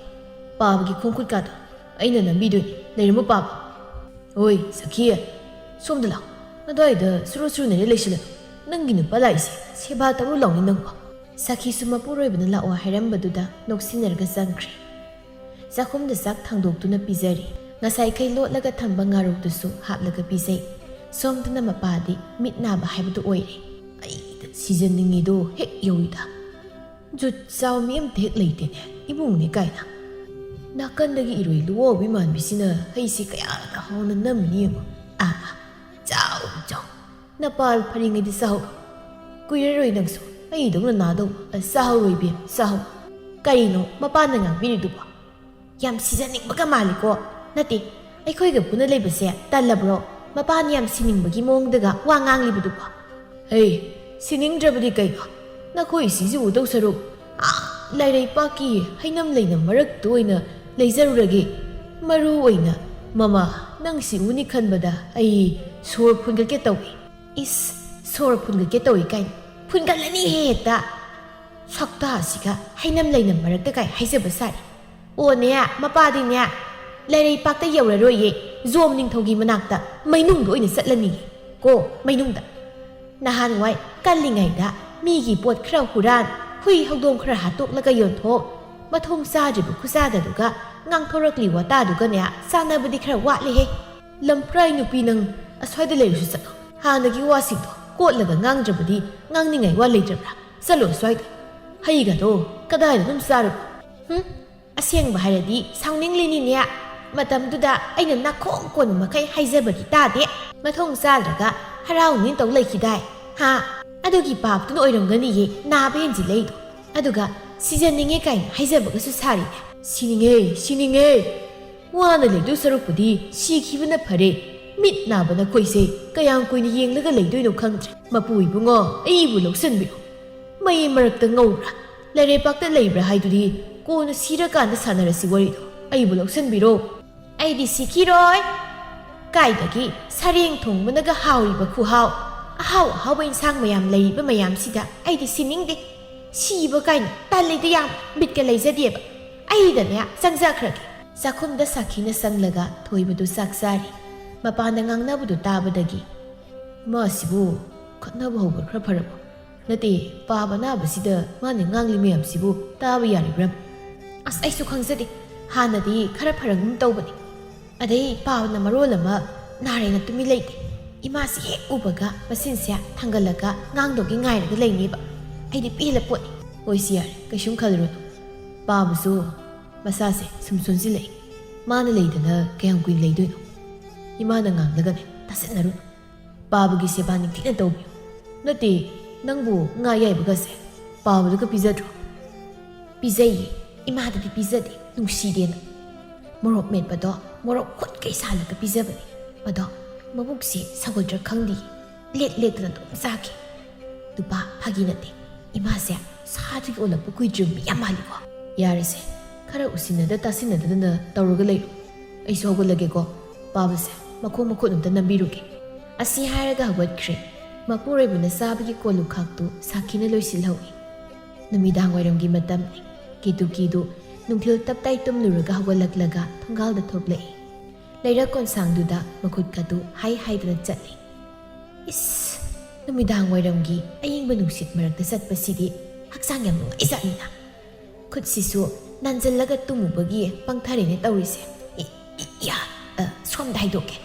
ꯄꯥꯕꯒꯤ ꯈꯣꯡ ꯈꯨꯠꯀꯥꯗꯣ ꯑꯩꯅ ꯅꯝꯕꯤꯗꯣꯏꯅꯤ꯫ ꯂꯩꯔꯝꯃꯣ, ꯄꯥꯕ꯫ ꯍꯣꯏ, ꯁꯈꯤ, ꯁꯣꯝꯗ ꯂꯥꯛꯑꯣ꯫ ꯑꯗ꯭ꯋꯥꯏꯗ ꯁꯨꯔꯨ ꯁꯨꯔꯨ ꯅꯩꯔ ꯂꯩꯁꯤꯜꯂꯅꯨ꯫ ꯅꯪꯒꯤ ꯅꯨꯄꯥ ꯂꯥꯛꯏꯁꯦ ꯁꯦꯕꯥ ꯇꯧꯔꯨ ꯂꯥꯎꯅꯤ ꯅꯪꯕꯣ꯫ ꯁꯈꯤꯁꯨ ꯃꯄꯨꯔꯣꯏꯕꯅ ꯂꯥꯛꯑꯣ ꯍꯥꯏꯔꯝꯕꯗꯨꯗ ꯅꯣꯛꯁꯤꯟꯅꯔꯒ ꯆꯪꯈ꯭ꯔꯦ꯫ ꯆꯥꯛꯈꯨꯝꯗ ꯆꯥꯛ ꯊꯥꯡꯗꯣꯛꯇꯨꯅ ꯄꯤꯖꯔꯤ꯫ ꯉꯁꯥꯏꯈꯩ ꯂꯣꯠꯂꯒ ꯊꯝꯕ ꯉꯥꯔꯧꯗꯨꯁꯨ ꯍꯥꯞꯂꯒ ꯄꯤꯖꯩ꯫ ꯁꯣꯝꯗꯅ ꯃꯄꯥꯗꯤ ꯃꯤꯠ ꯅꯥꯕ ꯍꯥꯏꯕꯗꯨ ꯑꯣꯏꯔꯦ꯫ ꯑꯩꯗ ꯁꯤꯖꯅꯤꯡꯉꯤꯗꯣ ꯍꯦꯛ ꯌꯧꯏꯗ꯫ ꯖꯨꯠ ꯆꯥꯕ ꯃꯤ ꯑꯝꯇ ꯍꯦꯛ ꯂꯩꯇꯦꯅꯦ, ꯏꯕꯨꯡꯅꯦ ꯀꯥꯏꯅ꯫ ꯅꯥꯀꯟꯗꯒꯤ ꯏꯔꯣꯏ ꯂꯨꯋꯥꯎꯕꯤ ꯃꯥꯟꯕꯤꯁꯤꯅ ꯍꯩꯁꯤ ꯀꯌꯥꯗ ꯍꯥꯎꯅ ꯅꯝꯃꯤꯅꯤ ꯌꯦꯡꯉꯣ꯫ ꯑꯥ, ꯆꯥꯎ, ꯆꯥꯎ꯫ ꯅꯄꯥꯜ ꯐꯔꯤꯉꯩꯗ ꯆꯥꯍꯧ꯫ ꯀꯨꯏꯔꯔꯣꯏ ꯅꯪꯁꯨ ꯑꯩꯗꯧꯅ ꯅꯥꯗꯧ꯫ ꯑ, ꯆꯥꯍꯧꯔꯣ ꯏꯕꯦꯝ, ꯆꯥꯍꯧ꯫ ꯀꯔꯤꯅꯣ ꯃꯄꯥꯅ ꯉꯥꯡꯕꯤꯔꯤꯗꯨꯕꯣ? ꯌꯥꯝ ꯁꯤꯖꯅꯤꯡꯕꯒ ꯃꯥꯜꯂꯤꯀꯣ꯫ ꯅꯠꯇꯦ, ꯑꯩꯈꯣꯏꯒ ꯄꯨꯟꯅ ꯂꯩꯕꯁꯦ ꯇꯜꯂꯕ꯭ꯔꯣ? ꯃꯄꯥꯅ ꯌꯥꯝ ꯁꯤꯅꯤꯡꯕꯒꯤ ꯃꯑꯣꯡꯗꯒ ꯋꯥ ꯉꯥꯡꯂꯤꯕꯗꯨꯕꯣ? ꯍꯩ, ꯁꯤꯅꯤꯡꯗ꯭ꯔꯕꯗꯤ ꯀꯩꯅꯣ? ꯅꯈꯣꯏ ꯁꯤꯁꯤ ꯎꯗꯧ ꯁꯔꯨꯛ ꯑꯥ ꯂꯩꯔꯩꯄꯥꯛꯀꯤ ꯍꯩꯅꯝ ꯂꯩꯅꯝ ꯃꯔꯛꯇ ꯑꯣꯏꯅ ꯂꯩꯖꯔꯨꯔꯒꯦ꯫ ꯃꯔꯨ ꯑꯣꯏꯅ ꯃꯃꯥ, ꯅꯪ ꯁꯤ ꯎꯅꯤ ꯈꯟꯕꯗ ꯑꯩ ꯁꯣꯔ ꯐꯨꯟꯒꯠꯀꯦ ꯇꯧꯏ꯫ ꯏꯁ, ꯁꯣꯔ ꯐꯨꯟꯒꯠꯀꯦ ꯇꯧꯏ ꯀꯥꯏꯅ꯫ ꯐꯨꯟꯒꯠꯂꯅꯤꯍꯦ ꯍꯦꯛꯇ꯫ ꯁꯛꯇꯥꯁꯤꯒ ꯍꯩꯅꯝ ꯂꯩꯅꯝ ꯃꯔꯛꯇ ꯀꯥꯏ ꯍꯥꯏꯖꯕ ꯁꯥꯔꯤ꯫ ꯑꯣꯅꯦ, ꯃꯄꯥꯗꯤꯅꯦ, ꯂꯩꯔꯩꯄꯥꯛꯇ ꯌꯧꯔꯔꯣꯏꯌꯦ, ꯖꯣꯝ ꯅꯤꯡꯊꯧꯒꯤ ꯃꯅꯥꯛꯇ ꯃꯩꯅꯨꯡꯗ ꯑꯣꯏꯅ ꯆꯠꯂꯅꯤꯌꯦ꯫ ꯀꯣ, ꯃꯩꯅꯨꯡꯗ꯫ ꯅꯍꯥꯟꯋꯥꯏ ꯀꯜꯂꯤꯉꯩꯗ ꯃꯤꯒꯤ ꯄꯣꯠ ꯈꯔ ꯍꯨꯔꯥꯟ, ꯍꯨꯏ ꯍꯧꯗꯣꯡ ꯈꯔ ꯍꯥꯠꯇꯣꯛꯂꯒ ꯌꯣꯟꯊꯣꯛ, ꯃꯊꯣꯡ ꯆꯥꯗ꯭ꯔꯤꯕ ꯈꯨꯆꯥꯗꯗꯨꯒ ꯉꯥꯡꯊꯣꯔꯛꯂꯤ ꯋꯥꯇꯥꯗꯨꯒꯅꯦ ꯆꯥꯟꯅꯕꯗꯤ ꯈꯔ ꯋꯥꯠꯂꯦꯍꯦ꯫ ꯂꯝꯄ꯭ꯔꯥꯏ ꯅꯨꯄꯤ ꯅꯪ, ꯑꯁ꯭ꯋꯥꯏꯗ ꯂꯩꯔꯁꯨ ꯆꯠꯂꯣ꯫ ꯍꯥꯟꯅꯒꯤ ꯋꯥꯁꯤꯡꯗꯣ ꯀꯣꯠꯂꯒ ꯉꯥꯡꯗ꯭ꯔꯕꯗꯤ ꯉꯥꯡꯅꯤꯡꯉꯥꯏ ꯋꯥ ꯂꯩꯇ꯭ꯔꯕ꯭ꯔꯥ? ꯆꯠꯂꯣ ꯑꯁ꯭ꯋꯥꯏꯗ꯫ ꯍꯩꯒꯗꯣ ꯀꯗꯥꯏꯗ ꯑꯗꯨꯝ ꯆꯥꯔꯨꯕ? ꯍꯨꯝ? ꯑꯁꯦꯡꯕ ꯍꯥꯏꯔꯗꯤ ꯁꯥꯎꯅꯤꯡꯂꯤꯅꯤꯅꯦ꯫ ꯃꯇꯝꯗꯨꯗ ꯑꯩꯅ ꯅꯥꯈꯣꯡ ꯀꯣꯟꯕ ꯃꯈꯩ ꯍꯥꯏꯖꯕꯗꯤ ꯇꯥꯗꯦ꯫ ꯃꯊꯣꯡ ꯆꯥꯗ꯭ꯔꯒ ꯍꯔꯥꯎꯅꯤꯅ ꯇꯧ ꯂꯩꯈꯤꯗꯥꯏ? ꯍꯥ? ꯑꯗꯨꯒꯤ ꯄꯥꯞꯇꯨꯅ ꯑꯣꯏꯔꯝꯒꯅꯤꯌꯦ ꯅꯥꯕ ꯍꯦꯟꯖꯤꯜꯂꯛꯏꯗꯣ꯫ ꯑꯗꯨꯒ ꯁꯤꯖꯅꯤꯡꯉꯦ ꯀꯥꯏꯅ ꯍꯥꯏꯖꯕꯒꯁꯨ ꯁꯥꯔꯤꯅꯦ꯫ ꯁꯤꯅꯤꯡꯉꯦ, ꯁꯤꯅꯤꯡꯉꯦ꯫ ꯋꯥꯅ ꯂꯩꯗꯣꯏ ꯁꯔꯨꯛꯄꯨꯗꯤ ꯁꯤꯈꯤꯕꯅ ꯐꯔꯦ꯫ ꯃꯤꯠ ꯅꯥꯕ ꯅꯈꯣꯏꯁꯦ ꯀꯌꯥꯝ ꯀꯨꯏꯅ ꯌꯦꯡꯂꯒ ꯂꯩꯗꯣꯏꯅꯣ ꯈꯪꯗ꯭ꯔꯦ꯫ ꯃꯄꯨ ꯏꯕꯨꯡꯉꯣ, ꯑꯩꯕꯨ ꯂꯧꯁꯤꯟꯕꯤꯔꯣ꯫ ꯃꯩ ꯃꯔꯛꯇ ꯉꯧꯕ꯭ꯔꯥ? ꯂꯩꯔꯩꯄꯥꯛꯇ ꯂꯩꯕ꯭ꯔꯥ ꯍꯥꯏꯗꯨꯗꯤ ꯀꯣꯟꯅ ꯁꯤꯔꯀꯥꯟꯗ ꯁꯥꯟꯅꯔꯁꯤ ꯋꯥꯔꯤꯗꯣ꯫ ꯑꯩꯕꯨ ꯂꯧꯁꯤꯟꯕꯤꯔꯣ꯫ ꯑꯩꯗꯤ ꯁꯤꯈꯤꯔꯣꯏ꯫ ꯀꯥꯏꯗꯒꯤ ꯁꯔꯦꯡ ꯊꯣꯡꯕꯅꯒ ꯍꯥꯎꯔꯤꯕ ꯈꯨꯍꯥꯎ, ꯑꯍꯥꯎ ꯑꯍꯥꯎꯕ ꯏꯟꯁꯥꯡ ꯃꯌꯥꯝ ꯂꯩꯔꯤꯕ ꯃꯌꯥꯝꯁꯤꯗ ꯑꯩꯗꯤ ꯁꯤꯅꯤꯡꯗꯦ꯫ ꯁꯤꯕ ꯀꯥꯏꯅ ꯇꯜꯂꯤꯗ ꯌꯥꯝ, ꯕꯤꯠꯀ ꯂꯩꯖꯗꯦꯕ꯫ ꯑꯩꯗꯅꯦ ꯆꯪꯖꯈ꯭ꯔꯒꯦ꯫ ꯆꯥꯛꯈꯨꯝꯗ ꯁꯥꯈꯤꯅ ꯆꯪꯂꯒ ꯊꯣꯏꯕꯗꯨ ꯆꯥꯛ ꯆꯥꯔꯤ꯫ ꯃꯄꯥꯟꯗ ꯉꯥꯡꯅꯕꯗꯨ ꯇꯥꯕꯗꯒꯤ, "ꯏꯃꯥꯁꯤꯕꯨ ꯈꯠꯅꯕ ꯍꯧꯕ ꯈꯔ ꯐꯔꯕꯣ? ꯅꯠꯇꯦ, ꯄꯥꯕ ꯑꯅꯥꯕꯁꯤꯗ ꯃꯥꯅ ꯉꯥꯡꯂꯤ ꯃꯌꯥꯝꯁꯤꯕꯨ ꯇꯥꯕ ꯌꯥꯔꯤꯕ꯭ꯔꯥ?" "ꯑꯁ, ꯑꯩꯁꯨ ꯈꯪꯖꯗꯦ꯫ ꯍꯥꯟꯅꯗꯤ ꯈꯔ ꯐꯔꯒꯨꯝ ꯇꯧꯕꯅꯤ꯫ ꯑꯗꯩ ꯄꯥꯕꯅ ꯃꯔꯣꯜ ꯑꯃ ꯅꯥꯔꯦꯅ ꯇꯨꯃꯤꯟ ꯂꯩꯇꯦ꯫ ꯏꯃꯥꯁꯤ ꯍꯦꯛ ꯎꯕꯒ ꯃꯆꯤꯟꯁꯦ ꯊꯥꯡꯒꯠꯂꯒ ꯉꯥꯡꯗꯧꯒꯤ ꯉꯥꯏꯔꯒ ꯂꯩꯅꯦꯕ꯫ ꯑꯩꯗꯤ ꯄꯦꯜꯂ ꯄꯣꯠꯅꯤ꯫" "ꯍꯣꯏꯁꯤ ꯌꯥꯔꯦ, ꯀꯩꯁꯨꯝ ꯈꯜꯂꯨꯔꯅꯨ꯫ ꯄꯥꯕꯁꯨ ꯃꯁꯥꯁꯦ ꯁꯨꯝ ꯁꯣꯟꯖꯤꯜꯂꯛꯏ꯫ ꯃꯥꯅ ꯂꯩꯗꯅ ꯀꯌꯥꯝ ꯀꯨꯏꯅ ꯂꯩꯗꯣꯏꯅꯣ? ꯏꯃꯥꯅ ꯉꯥꯡꯂꯒꯅꯦ ꯇꯥꯁꯟꯅꯔꯨꯅꯨ꯫ ꯄꯥꯕꯒꯤ ꯁꯦꯕꯥ ꯅꯤꯡꯊꯤꯅ ꯇꯧꯕꯤꯌꯨ꯫" "ꯅꯠꯇꯦ, ꯅꯪꯕꯨ ꯉꯥ ꯑꯌꯥꯏꯕꯒꯁꯦ ꯄꯥꯕꯗꯒ ꯄꯤꯖꯗ꯭ꯔꯣ?" "ꯄꯤꯖꯩꯌꯦ, ꯏꯃꯥꯗꯗꯤ ꯄꯤꯖꯗꯦ, ꯅꯨꯡꯁꯤꯗꯦꯅ꯫ ꯃꯣꯔꯣꯛ ꯃꯦꯠꯄꯗꯣ ꯃꯣꯔꯣꯛ ꯈꯨꯠꯀꯩ ꯁꯥꯜꯂꯒ ꯄꯤꯖꯕꯅꯤ꯫ ꯑꯗꯣ ꯃꯕꯨꯛꯁꯦ ꯁꯧꯒꯠꯇ꯭ꯔꯥ ꯈꯪꯗꯦ, ꯂꯦꯛ ꯂꯦꯛꯇꯅ ꯑꯗꯨꯝ ꯆꯥꯈꯤ꯫ ꯅꯨꯄꯥ, ꯐꯥꯒꯤ ꯅꯠꯇꯦ, ꯏꯃꯥꯁꯦ ꯁꯥꯗꯒꯤ ꯑꯣꯜꯂꯛꯄ ꯀꯨꯏꯗ꯭ꯔꯤꯕ ꯃꯤ ꯌꯥꯝ ꯃꯥꯜꯂꯤꯀꯣ꯫ ꯌꯥꯔꯦꯁꯦ, ꯈꯔ ꯎꯁꯤꯟꯅꯗ ꯇꯥꯁꯤꯟꯅꯗꯗꯅ ꯇꯧꯔꯒ ꯂꯩꯔꯣ꯫ ꯑꯩꯁꯨ ꯍꯧꯒꯠꯂꯒꯦꯀꯣ꯫ ꯄꯥꯕꯁꯦ ꯃꯈꯣꯡ ꯃꯈꯨꯠ ꯑꯝꯇ ꯅꯝꯕꯤꯔꯨꯒꯦ꯫ ꯑꯁꯤ ꯍꯥꯏꯔꯒ ꯍꯧꯒꯠꯈ꯭ꯔꯦ꯫ ꯃꯄꯨꯔꯣꯏꯕꯅ ꯆꯥꯕꯒꯤ ꯀꯣꯜꯂꯨꯈꯥꯛꯇꯨ ꯁꯥꯈꯤꯅ ꯂꯣꯏꯁꯤꯜꯍꯧꯏ꯫ ꯅꯨꯃꯤꯗꯥꯡ ꯋꯥꯏꯔꯝꯒꯤ ꯃꯇꯝꯅꯤ꯫ ꯀꯦꯇꯨꯀꯤꯗꯨ ꯅꯨꯡꯊꯤꯜ ꯇꯞꯇꯥꯏ ꯇꯨꯝꯂꯨꯔꯒ ꯍꯧꯒꯠꯂꯛꯂꯒ ꯊꯣꯡꯒꯥꯜꯗ ꯊꯣꯛꯂꯛꯏ꯫ ꯂꯩꯔꯛ ꯀꯣꯟꯁꯥꯡꯗꯨꯗ ꯃꯈꯨꯠꯀꯗꯨ ꯍꯥꯏ ꯍꯥꯏꯗꯅ ꯆꯠꯂꯤ꯫ ꯏꯁ, ꯅꯨꯃꯤꯗꯥꯡ ꯋꯥꯏꯔꯝꯒꯤ ꯑꯌꯤꯡꯕ ꯅꯨꯡꯁꯤꯠ ꯃꯔꯛꯇ ꯆꯠꯄꯁꯤꯗꯤ ꯍꯛꯆꯥꯡ ꯌꯥꯝ ꯅꯨꯡꯉꯥꯏꯖꯥꯠꯅꯤꯅ꯫ ꯈꯨꯠꯁꯤꯁꯨ ꯅꯥꯟꯖꯜꯂꯒ ꯇꯨꯝꯃꯨꯕꯒꯤ ꯄꯪꯊꯔꯦꯅꯦ ꯇꯧꯔꯤꯁꯦ꯫ ꯏ, ꯏ, ꯌꯥ, ꯑ, ꯁꯣꯝꯗ ꯍꯥꯏꯗꯣꯛꯀꯦ꯫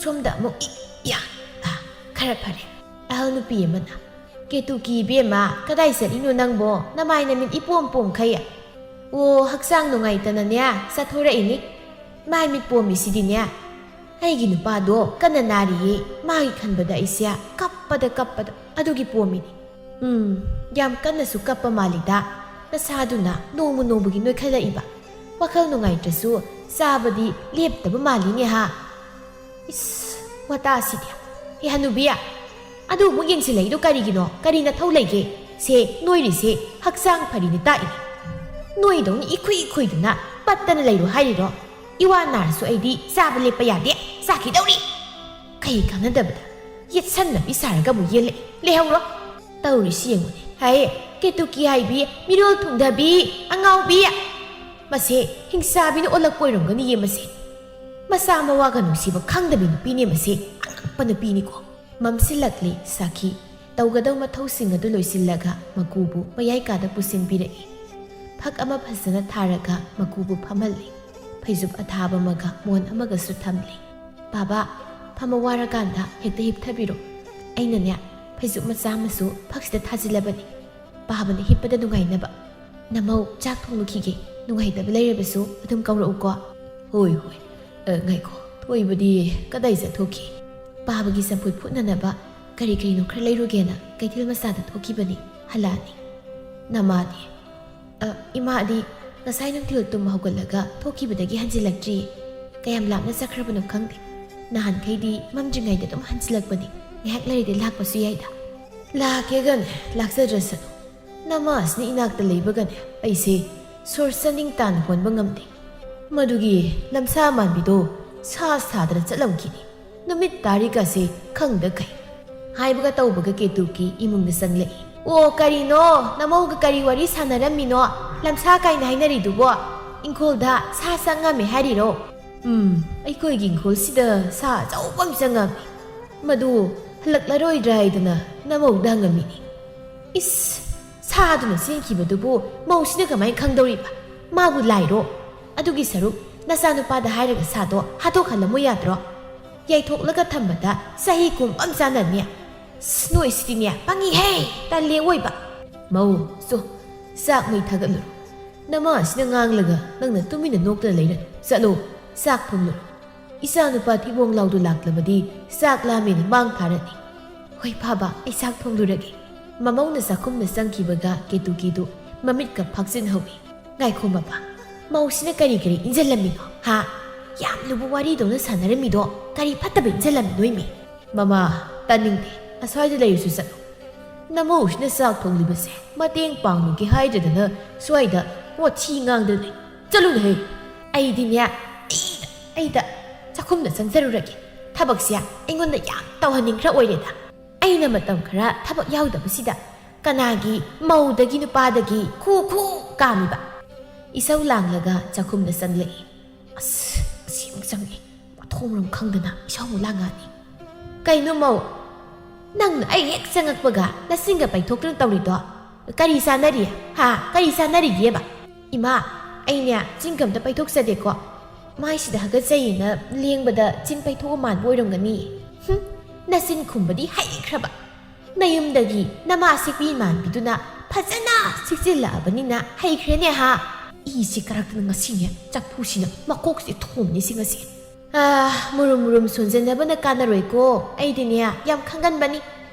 ꯁꯣꯝꯗ ꯑꯃꯨꯛ, ꯏ, ꯌꯥ, ꯑ, ꯈꯔ ꯐꯔꯦ꯫ ꯑꯍꯜ ꯅꯨꯄꯤ ꯑꯃꯅ, "ꯀꯦꯇꯨꯀꯤ ꯏꯕꯦꯝꯃ, ꯀꯗꯥꯏ ꯆꯠꯂꯤꯅꯣ ꯅꯪꯕꯣ? ꯅꯃꯥꯏ ꯅꯃꯤꯠ ꯏꯄꯣꯝ ꯄꯣꯝꯈꯩ?" "ꯑꯣ, ꯍꯛꯆꯥꯡ ꯅꯨꯡꯉꯥꯏꯇꯅꯅꯦ ꯆꯠꯊꯣꯔꯛꯏꯅꯤ꯫ ꯃꯥꯏ ꯃꯤꯠ ꯄꯣꯝꯃꯤꯁꯤꯗꯤꯅꯦ, ꯑꯩꯒꯤ ꯅꯨꯄꯥꯗꯣ ꯀꯟꯅ ꯅꯥꯔꯤꯌꯦ꯫ ꯃꯥꯒꯤ ꯈꯟꯕꯗ ꯑꯩꯁꯦ ꯀꯞꯄꯗ ꯀꯞꯄꯗ ꯑꯗꯨꯒꯤ ꯄꯣꯝꯃꯤꯅꯤ꯫" "ꯎꯝ, ꯌꯥꯝ ꯀꯟꯅꯁꯨ ꯀꯞꯄ ꯃꯥꯜꯂꯤꯗ꯫ ꯅꯁꯥꯗꯨꯅ ꯅꯣꯡꯃ ꯅꯣꯡꯃꯒꯤ ꯅꯣꯏꯈꯠꯂꯛꯏꯕ꯫ ꯋꯥꯈꯜ ꯅꯨꯡꯉꯥꯏꯇ꯭ꯔꯁꯨ ꯆꯥꯕꯗꯤ ꯂꯦꯞꯇꯕ ꯃꯥꯜꯂꯤꯅꯦ ꯍꯥ?" ꯏꯁ, ꯋꯥꯇꯥꯁꯤꯗꯤ꯫ "ꯍꯦ ꯍꯅꯨꯕꯤ, ꯑꯗꯨ ꯑꯃꯨꯛ ꯌꯦꯡꯁꯤꯜꯂꯛꯏꯗꯣ ꯀꯔꯤꯒꯤꯅꯣ? ꯀꯔꯤ ꯅꯊꯧ ꯂꯩꯒꯦ? ꯁꯦ, ꯅꯣꯏꯔꯤꯁꯦ ꯍꯛꯆꯥꯡ ꯐꯔꯤꯅ ꯇꯥꯛꯏꯅꯤ꯫ ꯅꯣꯏꯗꯧꯅ ꯏꯈꯨꯏ ꯏꯈꯨꯏꯗꯅ ꯄꯠꯇꯅ ꯂꯩꯔꯣ ꯍꯥꯏꯔꯤꯔꯣ? ꯏꯋꯥ ꯅꯥꯔꯁꯨ ꯑꯩꯗꯤ ꯆꯥꯕ ꯂꯦꯞꯄ ꯌꯥꯗꯦ꯫ ꯆꯥꯈꯤꯗꯧꯔꯤ꯫ ꯀꯩ ꯀꯥꯟꯅꯗꯕꯗ ꯌꯦꯠꯁꯟꯅꯕꯤ ꯁꯥꯔꯒ ꯑꯃꯨꯛ ꯌꯦꯜꯂꯛꯏ꯫ ꯂꯩꯍꯧꯔꯣ꯫ ꯇꯧꯔꯤꯁꯤ ꯌꯦꯡꯉꯨꯅꯦ꯫ ꯍꯥꯏ, ꯀꯦꯇꯨꯀꯤ ꯍꯥꯏꯕꯤ, ꯃꯤꯔꯣꯜ ꯊꯨꯡꯗꯕꯤ, ꯑꯉꯥꯎꯕꯤ꯫ ꯃꯁꯦ ꯍꯤꯡꯁꯥꯕꯤꯅ ꯑꯣꯜꯂꯛꯄ ꯑꯣꯏꯔꯝꯒꯅꯤꯌꯦ ꯃꯁꯦ꯫ ꯃꯆꯥ ꯃꯋꯥꯒ ꯅꯨꯡꯁꯤꯕ ꯈꯪꯗꯕꯤ ꯅꯨꯄꯤꯅꯦ ꯃꯁꯦ꯫ ꯑꯉꯛꯄ ꯅꯨꯄꯤꯅꯤꯀꯣ꯫" ꯃꯝꯁꯤꯜꯂꯛꯂꯤ ꯁꯥꯈꯤ꯫ ꯇꯧꯒꯗꯧ ꯃꯊꯧꯁꯤꯡ ꯑꯗꯨ ꯂꯣꯏꯁꯤꯜꯂꯒ ꯃꯀꯨꯕꯨ ꯃꯌꯥꯏ ꯀꯥꯗ ꯄꯨꯁꯤꯟꯕꯤꯔꯛꯏ꯫ ꯐꯛ ꯑꯃ ꯐꯖꯅ ꯊꯥꯔꯒ ꯃꯀꯨꯕꯨ ꯐꯝꯍꯜꯂꯤ꯫ ꯐꯩꯖꯨꯞ ꯑꯊꯥꯕ ꯑꯃꯒ ꯃꯣꯟ ꯑꯃꯒꯁꯨ ꯊꯝꯂꯤ꯫ "ꯄꯥꯕ, ꯐꯝꯕ ꯋꯥꯔꯀꯥꯟꯗ ꯍꯦꯛꯇ ꯍꯤꯞꯊꯕꯤꯔꯣ꯫ ꯑꯩꯅꯅꯦ, ꯐꯩꯖꯨꯞ ꯃꯆꯥ ꯑꯃꯁꯨ ꯐꯛꯁꯤꯗ ꯊꯥꯖꯤꯜꯂꯕꯅꯤ꯫ ꯄꯥꯕꯅ ꯍꯤꯞꯄꯗ ꯅꯨꯡꯉꯥꯏꯅꯕ꯫ ꯅꯃꯧ ꯆꯥꯛ ꯊꯣꯡꯂꯨꯈꯤꯒꯦ꯫ ꯅꯨꯡꯉꯥꯏꯇꯕ ꯂꯩꯔꯕꯁꯨ ꯑꯗꯨꯝ ꯀꯧꯔꯛꯎꯀꯣ꯫" "ꯍꯣꯏ, ꯍꯣꯏ꯫ ꯑ, ꯉꯥꯏꯈꯣ, ꯊꯣꯏꯕꯗꯤ ꯀꯗꯥꯏ ꯆꯠꯊꯣꯛꯈꯤ?" "ꯄꯥꯕꯒꯤ ꯆꯝꯐꯨꯠ ꯐꯨꯠꯅꯅꯕ ꯀꯔꯤ ꯀꯔꯤꯅꯣ ꯈꯔ ꯂꯩꯔꯨꯒꯦꯅ ꯀꯩꯊꯦꯜ ꯃꯆꯥꯗ ꯊꯣꯛꯈꯤꯕꯅꯤ꯫ ꯍꯜꯂꯛꯑꯅꯤ꯫" "ꯅꯃꯥꯗꯤ?" "ꯑ, ꯏꯃꯥꯗꯤ ꯉꯁꯥꯏ ꯅꯨꯡꯊꯤꯜ ꯇꯨꯝ ꯍꯧꯒꯠꯂꯒ ꯊꯣꯛꯈꯤꯕꯗꯒꯤ ꯍꯟꯖꯤꯜꯂꯛꯇ꯭ꯔꯤ꯫" ꯀꯌꯥꯝ ꯂꯥꯞꯅ ꯆꯠꯈ꯭ꯔꯕꯅꯣ ꯈꯪꯗꯦ꯫ ꯅꯍꯥꯟꯈꯩꯗꯤ ꯃꯝꯗ꯭ꯔꯤꯉꯩꯗ ꯑꯗꯨꯝ ꯍꯟꯖꯤꯜꯂꯛꯄꯅꯤ꯫ ꯉꯥꯏꯍꯥꯛ ꯂꯩꯔꯗꯤ ꯂꯥꯛꯄꯁꯨ ꯌꯥꯏꯗ꯫ ꯂꯥꯛꯀꯦꯒꯅꯦ, ꯂꯥꯛꯆꯗ꯭ꯔꯁꯅꯨ꯫ ꯅꯃꯥꯁꯤꯅ ꯏꯅꯥꯛꯇ ꯂꯩꯕꯒꯅꯦ, ꯑꯩꯁꯦ ꯁꯣꯔ ꯆꯥꯅꯤꯡ ꯇꯥꯅ ꯍꯣꯟꯕ ꯉꯝꯗꯦ꯫ ꯃꯗꯨꯒꯤ ꯂꯝꯁꯥ ꯃꯥꯟꯕꯤꯗꯣ ꯁꯥ ꯁꯥꯗꯅ ꯆꯠꯂꯝꯈꯤꯅꯤ꯫ ꯅꯨꯃꯤꯠ ꯇꯥꯔꯤꯛꯀꯁꯦ ꯈꯪꯗꯈꯩ꯫ ꯍꯥꯏꯕꯒ ꯇꯧꯕꯒ ꯀꯦꯇꯨꯀꯤ ꯏꯃꯨꯡꯗ ꯆꯪꯂꯛꯏ꯫ "ꯑꯣ, ꯀꯔꯤꯅꯣ? ꯅꯃꯧꯒ ꯀꯔꯤ ꯋꯥꯔꯤ ꯁꯥꯟꯅꯔꯝꯃꯤꯅꯣ? ꯂꯝꯁꯥ ꯀꯥꯏꯅ ꯍꯥꯏꯅꯔꯤꯗꯨꯕꯣ? ꯏꯪꯈꯣꯜꯗ ꯁꯥ ꯆꯪꯉꯝꯃꯦ ꯍꯥꯏꯔꯤꯔꯣ?" "ꯎꯝ, ꯑꯩꯈꯣꯏꯒꯤ ꯏꯪꯈꯣꯜꯁꯤꯗ ꯁꯥ ꯑꯆꯧꯕ ꯑꯃ ꯆꯪꯉꯝꯃꯤ꯫ ꯃꯗꯨ ꯍꯜꯂꯛꯂꯔꯣꯏꯗ꯭ꯔꯥ ꯍꯥꯏꯗꯅ ꯅꯃꯧꯗ ꯍꯪꯉꯝꯃꯤꯅꯤ꯫" "ꯏꯁ, ꯁꯥꯗꯨꯅ ꯆꯦꯟꯈꯤꯕꯗꯨꯕꯨ ꯃꯧꯁꯤꯅ ꯀꯃꯥꯏꯅ ꯈꯪꯗꯧꯔꯤꯕ? ꯃꯥꯕꯨ ꯂꯥꯏꯔꯣ? ꯑꯗꯨꯒꯤ ꯁꯔꯨꯛ ꯅꯆꯥꯅꯨꯄꯥꯗ ꯍꯥꯏꯔꯒ ꯁꯥꯗꯣ ꯍꯥꯠꯇꯣꯛꯍꯜꯂꯝꯃꯨ ꯌꯥꯗ꯭ꯔꯣ? ꯌꯥꯏꯊꯣꯛꯂꯒ ꯊꯝꯕꯗ ꯆꯍꯤ ꯀꯨꯝ ꯑꯃ ꯆꯥꯅꯅꯤ꯫" "ꯑꯁ, ꯅꯣꯏꯁꯤꯗꯤꯅꯦ, ꯄꯪꯉꯤꯍꯦ, ꯇꯜꯂꯦ ꯑꯣꯏꯕ꯫" "ꯃꯧ, ꯆꯣ, ꯆꯥꯛ ꯃꯩ ꯊꯥꯒꯠꯂꯨꯔꯣ꯫ ꯅꯃꯥꯁꯤꯅ ꯉꯥꯡꯂꯒ ꯅꯪꯅ ꯇꯨꯃꯤꯟꯅ ꯅꯣꯛꯇꯅ ꯂꯩꯔꯅꯨ꯫ ꯆꯠꯂꯣ, ꯆꯥꯛ ꯊꯣꯡꯂꯨꯔꯣ꯫ ꯏꯆꯥꯅꯨꯄꯥ ꯊꯤꯕꯣꯡ ꯂꯥꯎꯗꯨ ꯂꯥꯛꯂꯕꯗꯤ ꯆꯥꯛ ꯂꯥꯝꯃꯦꯅ ꯃꯥꯡ ꯊꯥꯔꯅꯤ꯫" "ꯍꯣꯏ ꯐꯥꯕ, ꯑꯩ ꯆꯥꯛ ꯊꯣꯡꯂꯨꯔꯒꯦ꯫" ꯃꯃꯧꯅ ꯆꯥꯛꯈꯨꯝꯗ ꯆꯪꯈꯤꯕꯒ ꯀꯦꯇꯨꯀꯤꯗꯨ ꯃꯃꯤꯠꯀ ꯐꯥꯛꯆꯤꯟꯍꯧꯏ꯫ "ꯉꯥꯏꯈꯣ ꯃꯄꯥ, ꯃꯧꯁꯤꯅ ꯀꯔꯤ ꯀꯔꯤ ꯏꯟꯖꯜꯂꯝꯃꯤꯅꯣ, ꯍꯥ? ꯌꯥꯝ ꯂꯨꯕ ꯋꯥꯔꯤꯗꯧꯅ ꯁꯥꯟꯅꯔꯝꯃꯤꯗꯣ ꯀꯔꯤ ꯐꯠꯇꯕ ꯏꯟꯖꯜꯂꯝꯃꯤꯅꯣ ꯏꯃꯤ?" "ꯃꯃꯥ, ꯇꯥꯅꯤꯡꯗꯦ, ꯑꯁ꯭ꯋꯥꯏꯗ ꯂꯩꯔꯁꯨ ꯆꯠꯂꯣ꯫ ꯅꯃꯧꯁꯤꯅ ꯆꯥꯛ ꯊꯣꯡꯂꯤꯕꯁꯦ ꯃꯇꯦꯡ ꯄꯥꯡꯂꯨꯒꯦ ꯍꯥꯏꯗꯗꯅ ꯁ꯭ꯋꯥꯏꯗ ꯋꯥꯊꯤ ꯉꯥꯡꯗꯅ ꯂꯩ꯫ ꯆꯠꯂꯨꯅꯦꯍꯦ!" "ꯑꯩꯗꯤꯅꯦ, ꯑꯩꯗ, ꯑꯩꯗ ꯆꯥꯛꯈꯨꯝꯗ ꯆꯪꯖꯔꯨꯔꯒꯦ꯫ ꯊꯕꯛꯁꯦ ꯑꯩꯉꯣꯟꯗ ꯌꯥꯝ ꯇꯧꯍꯟꯅꯤꯡꯈ꯭ꯔ ꯑꯣꯏꯔꯦꯗ꯫ ꯑꯩꯅ ꯃꯇꯝ ꯈꯔ ꯊꯕꯛ ꯌꯥꯎꯗꯕꯁꯤꯗ ꯀꯅꯥꯒꯤ ꯃꯧꯗꯒꯤ ꯅꯨꯄꯥꯗꯒꯤ ꯈꯨ ꯈꯨ ꯀꯥꯝꯃꯤꯕ?" ꯏꯁꯧ ꯂꯥꯡꯂꯒ ꯆꯥꯛꯈꯨꯝꯗ ꯆꯪꯂꯛꯏ꯫ "ꯑꯁ, ꯑꯁꯤ ꯑꯃꯨꯛ ꯆꯪꯉꯛꯑꯦ꯫ ꯃꯊꯣꯡ ꯃꯔꯝ ꯈꯪꯗꯅ ꯏꯁꯧ ꯑꯃꯨꯛ ꯂꯥꯡꯉꯛꯑꯅꯤ꯫" "ꯀꯩꯅꯣ ꯃꯧ? ꯅꯪꯅ ꯑꯩ ꯍꯦꯛ ꯆꯪꯉꯛꯄꯒ ꯅꯆꯤꯟꯒ ꯄꯩꯊꯣꯛꯇꯨꯅ ꯇꯧꯔꯤꯗꯣ ꯀꯔꯤ ꯆꯥꯟꯅꯔꯤ? ꯍꯥ? ꯀꯔꯤ ꯆꯥꯟꯅꯔꯤꯒꯦꯕ?" "ꯏꯃꯥ, ꯑꯩꯅꯦ ꯆꯤꯟꯒ ꯑꯝꯇ ꯄꯩꯊꯣꯛꯆꯗꯦꯀꯣ꯫ ꯃꯥꯏꯁꯤꯗ ꯍꯥꯒꯠꯆꯩꯌꯦꯅ ꯂꯦꯡꯕꯗ ꯆꯤꯟ ꯄꯩꯊꯣꯛꯑ ꯃꯥꯟꯕ ꯑꯣꯏꯔꯝꯒꯅꯤ꯫" "ꯍꯨꯝ, ꯅꯆꯤꯟ ꯈꯨꯝꯕꯗꯤ ꯍꯩꯈ꯭ꯔꯕ꯫ ꯅꯌꯨꯝꯗꯒꯤ ꯅꯃꯥ ꯁꯤꯛꯄꯤ ꯃꯥꯟꯕꯤꯗꯨꯅ ꯐꯖꯅ ꯁꯤꯛꯆꯤꯜꯂꯛꯑꯕꯅꯤꯅ ꯍꯩꯈ꯭ꯔꯦꯅꯦ ꯍꯥ꯫" ꯏꯁꯤ ꯀꯔꯛꯇꯅ ꯉꯁꯤꯅꯦ ꯆꯐꯨꯁꯤꯅ ꯃꯀꯣꯛꯁꯦ ꯊꯣꯝꯅꯤꯁꯦ ꯉꯁꯤ꯫ "ꯑꯥ, ꯃꯨꯔꯨꯝ ꯃꯨꯔꯨꯝ ꯁꯣꯟꯖꯟꯅꯕꯅ ꯀꯥꯟꯅꯔꯣꯏꯀꯣ꯫ ꯑꯩꯗꯤꯅꯦ ꯌꯥꯝ ꯈꯪꯒꯟꯕꯅꯤ꯫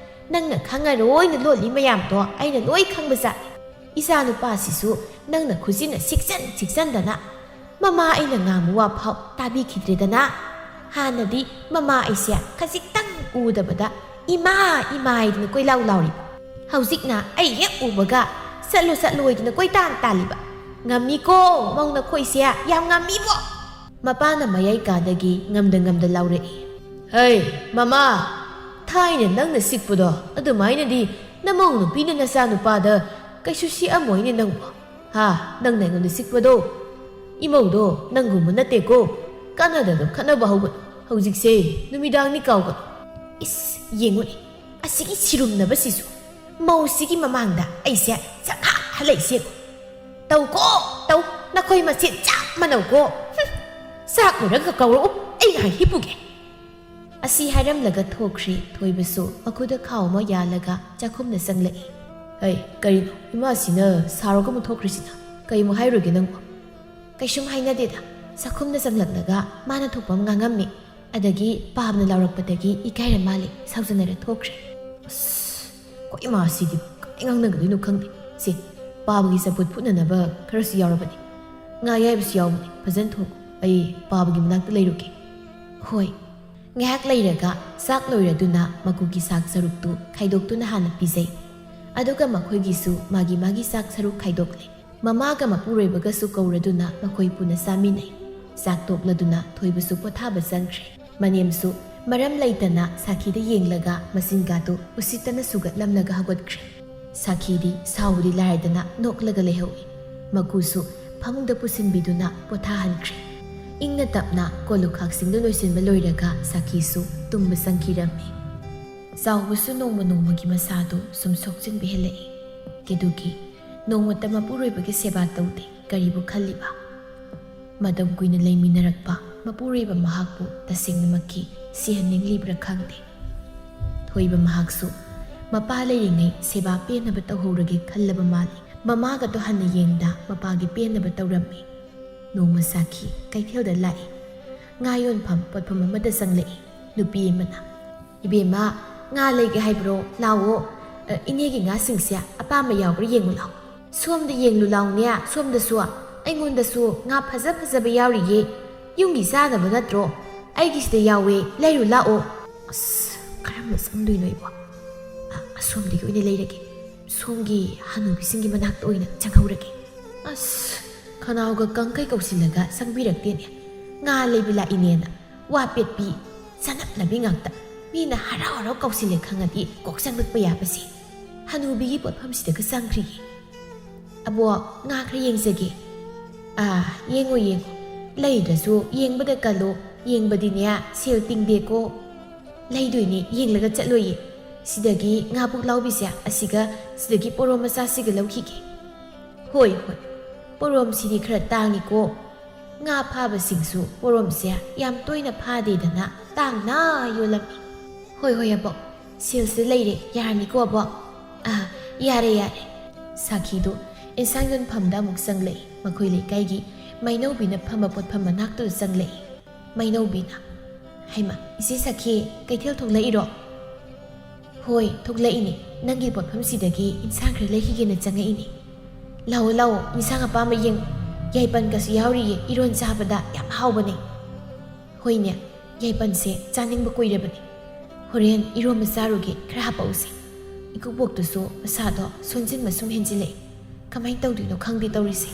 ꯅꯪꯅ ꯈꯪꯉꯔꯣꯏꯅ ꯂꯣꯜꯂꯤ ꯃꯌꯥꯝꯗꯣ ꯑꯩꯅ ꯂꯣꯏ ꯈꯪꯕꯖꯥꯠꯅꯤ꯫ ꯏꯆꯥ ꯅꯨꯄꯥꯁꯤꯁꯨ ꯅꯪꯅ ꯈꯨꯖꯤꯟꯅ ꯁꯤꯛꯆꯟ ꯁꯤꯛꯆꯟꯗꯅ ꯃꯃꯥ ꯑꯩꯅ ꯉꯥꯡꯕ ꯋꯥ ꯐꯥꯎ ꯇꯥꯕꯤꯈꯤꯗ꯭ꯔꯦꯗꯅ꯫ ꯍꯥꯟꯅꯗꯤ ꯃꯃꯥ ꯑꯩꯁꯦ ꯈꯖꯤꯛꯇꯪ ꯎꯗꯕꯗ "ꯏꯃꯥ, ꯏꯃꯥ" ꯍꯥꯏꯗꯅ ꯀꯣꯏꯂꯥꯎ ꯂꯥꯎꯔꯤꯕ꯫ ꯍꯧꯖꯤꯛꯅ ꯑꯩ ꯍꯦꯛ ꯎꯕꯒ "ꯆꯠꯂꯣ, ꯆꯠꯂꯣ" ꯍꯥꯏꯗꯅ ꯀꯣꯏꯇꯥꯟ ꯇꯥꯜꯂꯤꯕ꯫ "ꯉꯝꯃꯤꯀꯣ, ꯃꯧ ꯅꯈꯣꯏꯁꯦ ꯌꯥꯝ ꯉꯝꯃꯤꯕꯣ!" ꯃꯄꯥꯅ ꯃꯌꯥꯏ ꯀꯥꯗꯒꯤ ꯉꯝꯗ ꯉꯝꯗ ꯂꯥꯎꯔꯛꯏ꯫ "ꯍꯩ, ꯃꯃꯥ, ꯊꯥꯏꯅ ꯅꯪꯅ ꯁꯤꯛꯄꯗꯣ ꯑꯗꯨꯃꯥꯏꯅꯗꯤ ꯅꯃꯧ ꯅꯨꯄꯤꯅ ꯅꯆꯥ ꯅꯨꯄꯥꯗ ꯀꯩꯁꯨ ꯁꯤꯛꯑꯝꯃꯣꯏꯅꯦ ꯅꯪꯕꯣ꯫ ꯍꯥ, ꯅꯪꯅ ꯑꯩꯉꯣꯟꯗ ꯁꯤꯛꯄꯗꯣ? ꯏꯃꯧꯗꯣ ꯅꯪꯒꯨꯝꯕ ꯅꯠꯇꯦꯀꯣ꯫ ꯀꯥꯟꯅꯗꯕ ꯈꯠꯅꯕ ꯍꯧꯒꯅꯨ꯫ ꯍꯧꯖꯤꯛꯁꯦ ꯅꯨꯃꯤꯗꯥꯡꯅꯤ ꯀꯥꯎꯒꯅꯨ꯫" ꯏꯁ, ꯌꯦꯡꯉꯨꯅꯦ, ꯑꯁꯤꯒꯤ ꯁꯤꯔꯨꯝꯅꯕꯁꯤꯁꯨ꯫ ꯃꯧꯁꯤꯒꯤ ꯃꯃꯥꯡꯗ ꯑꯩꯁꯦ ꯆꯪꯍꯥ ꯍꯜꯂꯛꯏꯁꯦ꯫ "ꯇꯧꯀꯣ, ꯇꯧ, ꯅꯈꯣꯏ ꯃꯁꯦꯟ ꯆꯞ ꯃꯥꯟꯅꯧꯀꯣ꯫ ꯍꯨꯝ, ꯆꯥꯛ ꯂꯣꯏꯔꯒ ꯀꯧꯔꯛꯎ, ꯑꯩ ꯉꯥꯏꯍꯥꯛ ꯍꯤꯞꯄꯨꯒꯦ꯫" ꯑꯁꯤ ꯍꯥꯏꯔꯝꯂꯒ ꯊꯣꯛꯈ꯭ꯔꯦ꯫ ꯊꯣꯏꯕꯁꯨ ꯃꯈꯨꯗ ꯈꯥꯎ ꯑꯃ ꯌꯥꯜꯂꯒ ꯆꯥꯛꯈꯨꯝꯗ ꯆꯪꯂꯛꯏ꯫ "ꯑꯩ, ꯀꯔꯤꯅꯣ ꯏꯃꯥꯁꯤꯅ ꯁꯥꯎꯔꯒ ꯑꯃꯨꯛ ꯊꯣꯛꯈ꯭ꯔꯤꯁꯤꯅ? ꯀꯩ ꯑꯃꯨꯛ ꯍꯥꯏꯔꯨꯒꯦ ꯅꯪꯕꯨ?" "ꯀꯩꯁꯨꯝ ꯍꯥꯏꯅꯗꯦꯗ, ꯆꯥꯛꯈꯨꯝꯗ ꯆꯪꯂꯛꯂꯒ ꯃꯥꯅ ꯊꯣꯛꯄ ꯑꯃ ꯉꯥꯡꯉꯝꯃꯤ꯫ ꯑꯗꯒꯤ ꯄꯥꯕꯅ ꯂꯥꯎꯔꯛꯄꯗꯒꯤ ꯏꯀꯥꯏꯔ ꯃꯥꯜꯂꯦ, ꯁꯥꯎꯖꯅꯔ ꯊꯣꯛꯈ꯭ꯔꯦ꯫" ꯑꯁ, ꯑꯩꯈꯣꯏ ꯏꯃꯥꯁꯤꯗꯤ ꯀꯃꯥꯏ ꯉꯥꯡꯅꯒꯗꯣꯏꯅꯣ ꯈꯪꯗꯦ꯫ ꯁꯦ, ꯄꯥꯕꯒꯤ ꯆꯝꯐꯨꯠ ꯐꯨꯠꯅꯅꯕ ꯈꯔꯁꯨ ꯌꯥꯎꯔꯕꯅꯤ꯫ ꯉꯥ ꯑꯌꯥꯏꯕꯁꯨ ꯌꯥꯎꯕꯅꯤ, ꯐꯖꯅ ꯊꯣꯡꯉꯨ꯫ ꯑꯩ ꯄꯥꯕꯒꯤ ꯃꯅꯥꯛꯇ ꯂꯩꯔꯨꯒꯦ꯫ ꯍꯣꯏ꯫ ꯉꯥꯏꯍꯥꯛ ꯂꯩꯔꯒ ꯆꯥꯛ ꯂꯣꯏꯔꯗꯨꯅ ꯃꯀꯨꯒꯤ ꯁꯥꯛ ꯁꯔꯨꯛꯇꯨ ꯈꯥꯏꯗꯣꯛꯇꯨꯅ ꯍꯥꯟꯅ ꯄꯤꯖꯩ꯫ ꯑꯗꯨꯒ ꯃꯈꯣꯏꯒꯤꯁꯨ ꯃꯥꯒꯤ ꯃꯥꯒꯤ ꯆꯥꯛ ꯁꯔꯨꯛ ꯈꯥꯏꯗꯣꯛꯂꯦ꯫ ꯃꯃꯥꯒ ꯃꯄꯨꯔꯣꯏꯕꯒꯁꯨ ꯀꯧꯔꯗꯨꯅ ꯃꯈꯣꯏ ꯄꯨꯟꯅ ꯆꯥꯃꯤꯟꯅꯩ꯫ ꯆꯥꯛ ꯇꯣꯛꯂꯗꯨꯅ ꯊꯣꯏꯕꯁꯨ ꯄꯣꯊꯥꯕ ꯆꯪꯈ꯭ꯔꯦ꯫ ꯃꯅꯦꯝꯁꯨ ꯃꯔꯝ ꯂꯩꯇꯅ ꯁꯥꯈꯤꯗ ꯌꯦꯡꯂꯒ ꯃꯆꯤꯟꯒꯥꯗꯨ ꯎꯁꯤꯠꯇꯅ ꯁꯨꯒꯠꯂꯝꯂꯒ ꯍꯧꯒꯠꯈ꯭ꯔꯦ꯫ ꯁꯥꯈꯤꯗꯤ ꯁꯥꯎꯕꯗꯤ ꯂꯥꯏꯔꯗꯅ ꯅꯣꯛꯂꯒ ꯂꯩꯍꯧꯏ꯫ ꯃꯀꯨꯁꯨ ꯐꯃꯨꯡꯗ ꯄꯨꯁꯤꯟꯕꯤꯗꯨꯅ ꯄꯣꯊꯥꯍꯟꯈ꯭ꯔꯦ꯫ ꯏꯪꯅ ꯇꯞꯅ ꯀꯣꯜꯂꯨꯈꯥꯛꯁꯤꯡꯗꯨ ꯂꯣꯏꯁꯤꯟꯕ ꯂꯣꯏꯔꯒ ꯁꯥꯈꯤꯁꯨ ꯇꯨꯝꯕ ꯆꯪꯈꯤꯔꯝꯃꯤ꯫ ꯆꯥꯎꯕꯁꯨ ꯅꯣꯡꯃ ꯅꯣꯡꯃꯒꯤ ꯃꯁꯥꯗꯨ ꯁꯨꯝ ꯁꯣꯛꯆꯤꯟꯕ ꯍꯦꯜꯂꯛꯏ꯫ ꯀꯦꯗꯨꯒꯤ ꯅꯣꯡꯃꯇ ꯃꯄꯨꯔꯣꯏꯕꯒꯤ ꯁꯦꯕꯥ ꯇꯧꯗꯦ꯫ ꯀꯔꯤꯕꯨ ꯈꯜꯂꯤꯕ? ꯃꯇꯝ ꯀꯨꯏꯅ ꯂꯩꯃꯤꯟꯅꯔꯛꯄ ꯃꯄꯨꯔꯣꯏꯕ ꯃꯍꯥꯛꯄꯨ ꯇꯁꯦꯡꯅꯃꯛꯀꯤ ꯁꯤꯍꯟꯅꯤꯡꯂꯤꯕ꯭ꯔꯥ ꯈꯪꯗꯦ꯫ ꯊꯣꯏꯕ ꯃꯍꯥꯛꯁꯨ ꯃꯄꯥ ꯂꯩꯔꯤꯉꯩ ꯁꯦꯕꯥ ꯄꯦꯟꯅꯕ ꯇꯧꯍꯧꯔꯒꯦ ꯈꯜꯂꯕ ꯃꯥꯜꯂꯤ꯫ ꯃꯃꯥꯒꯗꯣ ꯍꯟꯅ ꯌꯦꯡꯗ ꯃꯄꯥꯒꯤ ꯄꯦꯟꯅꯕ ꯇꯧꯔꯝꯃꯤ꯫ ꯅꯣꯡꯃ ꯁꯥꯈꯤ ꯀꯩꯊꯦꯜꯗ ꯂꯥꯛꯏ꯫ ꯉꯥ ꯌꯣꯟꯐꯝ ꯄꯣꯠꯐꯝ ꯑꯃꯗ ꯆꯪꯂꯛꯏ ꯅꯨꯄꯤ ꯑꯃꯅ꯫ "ꯏꯕꯦꯝꯃ, ꯉꯥ ꯂꯩꯒꯦ ꯍꯥꯏꯕ꯭ꯔꯣ? ꯂꯥꯎꯑꯣ꯫ ꯑ, ꯏꯅꯦꯒꯤ ꯉꯥꯁꯤꯡꯁꯦ ꯑꯄꯥꯝꯕ ꯌꯥꯎꯕ꯭ꯔꯥ ꯌꯦꯡꯉꯨ ꯂꯥꯎ꯫" "ꯁꯣꯝꯗ ꯌꯦꯡꯂꯨ ꯂꯥꯎꯅꯦ, ꯁꯣꯝꯗꯁꯨ꯫ ꯑꯩꯉꯣꯟꯗꯁꯨ ꯉꯥ ꯐꯖ ꯐꯖꯕ ꯌꯥꯎꯔꯤꯌꯦ꯫ ꯌꯨꯝꯒꯤ ꯆꯥꯅꯕ ꯅꯠꯇ꯭ꯔꯣ? ꯑꯩꯒꯤꯁꯤꯗ ꯌꯥꯎꯋꯦ, ꯂꯩꯔꯨ ꯂꯥꯛꯑꯣ꯫ ꯑꯁ, ꯀꯔꯝꯕ ꯆꯪꯗꯣꯏꯅꯣ ꯑꯩꯕꯣ? ꯑ, ꯑꯁꯣꯝꯗꯒꯤ ꯑꯣꯏꯅ ꯂꯩꯔꯒꯦ꯫ ꯁꯣꯝꯒꯤ ꯍꯅꯨꯕꯤꯁꯤꯡꯒꯤ ꯃꯅꯥꯛꯇ ꯑꯣꯏꯅ ꯆꯪꯍꯧꯔꯒꯦ꯫ ꯑꯁ, ꯈꯅꯥꯎꯒ ꯀꯪꯈꯩ ꯀꯧꯁꯤꯜꯂꯒ ꯆꯪꯕꯤꯔꯛꯇꯦꯅꯦ꯫ ꯉꯥ ꯂꯩꯕ ꯂꯥꯛꯏꯅꯦꯅ ꯋꯥ ꯄꯦꯠꯄꯤ, ꯆꯅꯞꯅꯕꯤ ꯉꯥꯛꯇ꯫ ꯃꯤꯅ ꯍꯔꯥꯎ ꯍꯔꯥꯎ ꯀꯧꯁꯤꯜꯂꯦ ꯈꯪꯉꯗꯤ ꯀꯣꯛ ꯆꯪꯂꯛꯄ ꯌꯥꯕꯁꯦ꯫ ꯍꯅꯨꯕꯤꯒꯤ ꯄꯣꯠꯐꯝꯁꯤꯗꯒ ꯆꯪꯈ꯭ꯔꯤꯌꯦ꯫ "ꯑꯕꯣꯛ, ꯉꯥ ꯈꯔ ꯌꯦꯡꯖꯒꯦ꯫" "ꯑꯥ, ꯌꯦꯡꯉꯣ, ꯌꯦꯡꯉꯣ꯫ ꯂꯩꯗ꯭ꯔꯁꯨ ꯌꯦꯡꯕꯗ ꯀꯜꯂꯣ꯫ ꯌꯦꯡꯕꯗꯤꯅꯦ, ꯁꯦꯜ ꯇꯤꯡꯗꯦꯀꯣ꯫" "ꯂꯩꯗꯣꯏꯅꯦ, ꯌꯦꯡꯂꯒ ꯆꯠꯂꯣꯏꯌꯦ꯫ ꯁꯤꯗꯒꯤ ꯉꯥ ꯄꯨꯛꯂꯥꯎꯕꯤꯁꯦ ꯑꯁꯤꯒ ꯁꯤꯗꯒꯤ ꯄꯣꯔꯣꯝ ꯃꯆꯥꯁꯤꯒ ꯂꯧꯈꯤꯒꯦ꯫" "ꯍꯣꯏ, ꯍꯣꯏ꯫ ꯄꯣꯔꯣꯝꯁꯤꯗꯤ ꯈꯔ ꯇꯥꯡꯉꯤꯀꯣ꯫ ꯉꯥ ꯐꯥꯕꯁꯤꯡꯁꯨ ꯄꯣꯔꯣꯝꯁꯦ ꯌꯥꯝ ꯇꯣꯏꯅ ꯐꯥꯗꯦꯗꯅ ꯇꯥꯡꯅ ꯌꯣꯜꯂꯝꯃꯤ꯫" "ꯍꯣꯏ, ꯍꯣꯏ, ꯑꯕꯣꯛ꯫ ꯁꯦꯜꯁꯦ ꯂꯩꯔꯦ꯫ ꯌꯥꯔꯅꯤꯀꯣ, ꯑꯕꯣꯛ?" "ꯑꯥ, ꯌꯥꯔꯦ, ꯌꯥꯔꯦ꯫" ꯁꯥꯈꯤꯗꯨ ꯏꯟꯁꯥꯡ ꯌꯣꯟꯐꯝꯗ ꯑꯃꯨꯛ ꯆꯪꯂꯛꯏ꯫ ꯃꯈꯣꯏ ꯂꯩꯀꯥꯏꯒꯤ ꯃꯩꯅꯧꯕꯤꯅ ꯐꯝꯕ ꯄꯣꯠꯐꯝ ꯃꯅꯥꯛꯇꯨꯗ ꯆꯪꯂꯛꯏ꯫ ꯃꯩꯅꯧꯕꯤꯅ, "ꯍꯩꯃꯥ, ꯏꯆꯦ ꯁꯈꯤ, ꯀꯩꯊꯦꯜ ꯊꯣꯛꯂꯛꯏꯔꯣ?" "ꯍꯣꯏ, ꯊꯣꯛꯂꯛꯏꯅꯦ꯫ ꯅꯪꯒꯤ ꯄꯣꯠꯐꯝꯁꯤꯗꯒꯤ ꯏꯟꯁꯥꯡ ꯈꯔ ꯂꯩꯈꯤꯒꯦꯅ ꯆꯪꯉꯛꯏꯅꯦ꯫ ꯂꯥꯛꯑꯣ, ꯂꯥꯛꯑꯣ, ꯏꯟꯁꯥꯡ ꯑꯄꯥꯝꯕ ꯌꯦꯡꯉꯣ꯫ ꯌꯥꯏꯄꯟꯒꯁꯨ ꯌꯥꯎꯔꯤꯌꯦ, ꯏꯔꯣꯟ ꯆꯥꯕꯗ ꯌꯥꯝ ꯍꯥꯎꯕꯅꯦ꯫" "ꯍꯣꯏꯅꯦ, ꯌꯥꯏꯄꯟꯁꯦ ꯆꯥꯅꯤꯡꯕ ꯀꯨꯏꯔꯕꯅꯦ꯫ ꯍꯣꯔꯦꯟ ꯏꯔꯣꯟꯕ ꯆꯥꯔꯨꯒꯦ, ꯈꯔ ꯍꯥꯄꯛꯎꯁꯦ꯫" ꯏꯀꯨꯕꯣꯛꯇꯨꯁꯨ ꯃꯁꯥꯗꯣ ꯁꯣꯟꯖꯤꯟꯕ ꯁꯨꯝ ꯍꯦꯟꯖꯤꯜꯂꯛꯏ꯫ ꯀꯃꯥꯏꯅ ꯇꯧꯗꯣꯏꯅꯣ ꯈꯪꯗꯦ ꯇꯧꯔꯤꯁꯦ꯫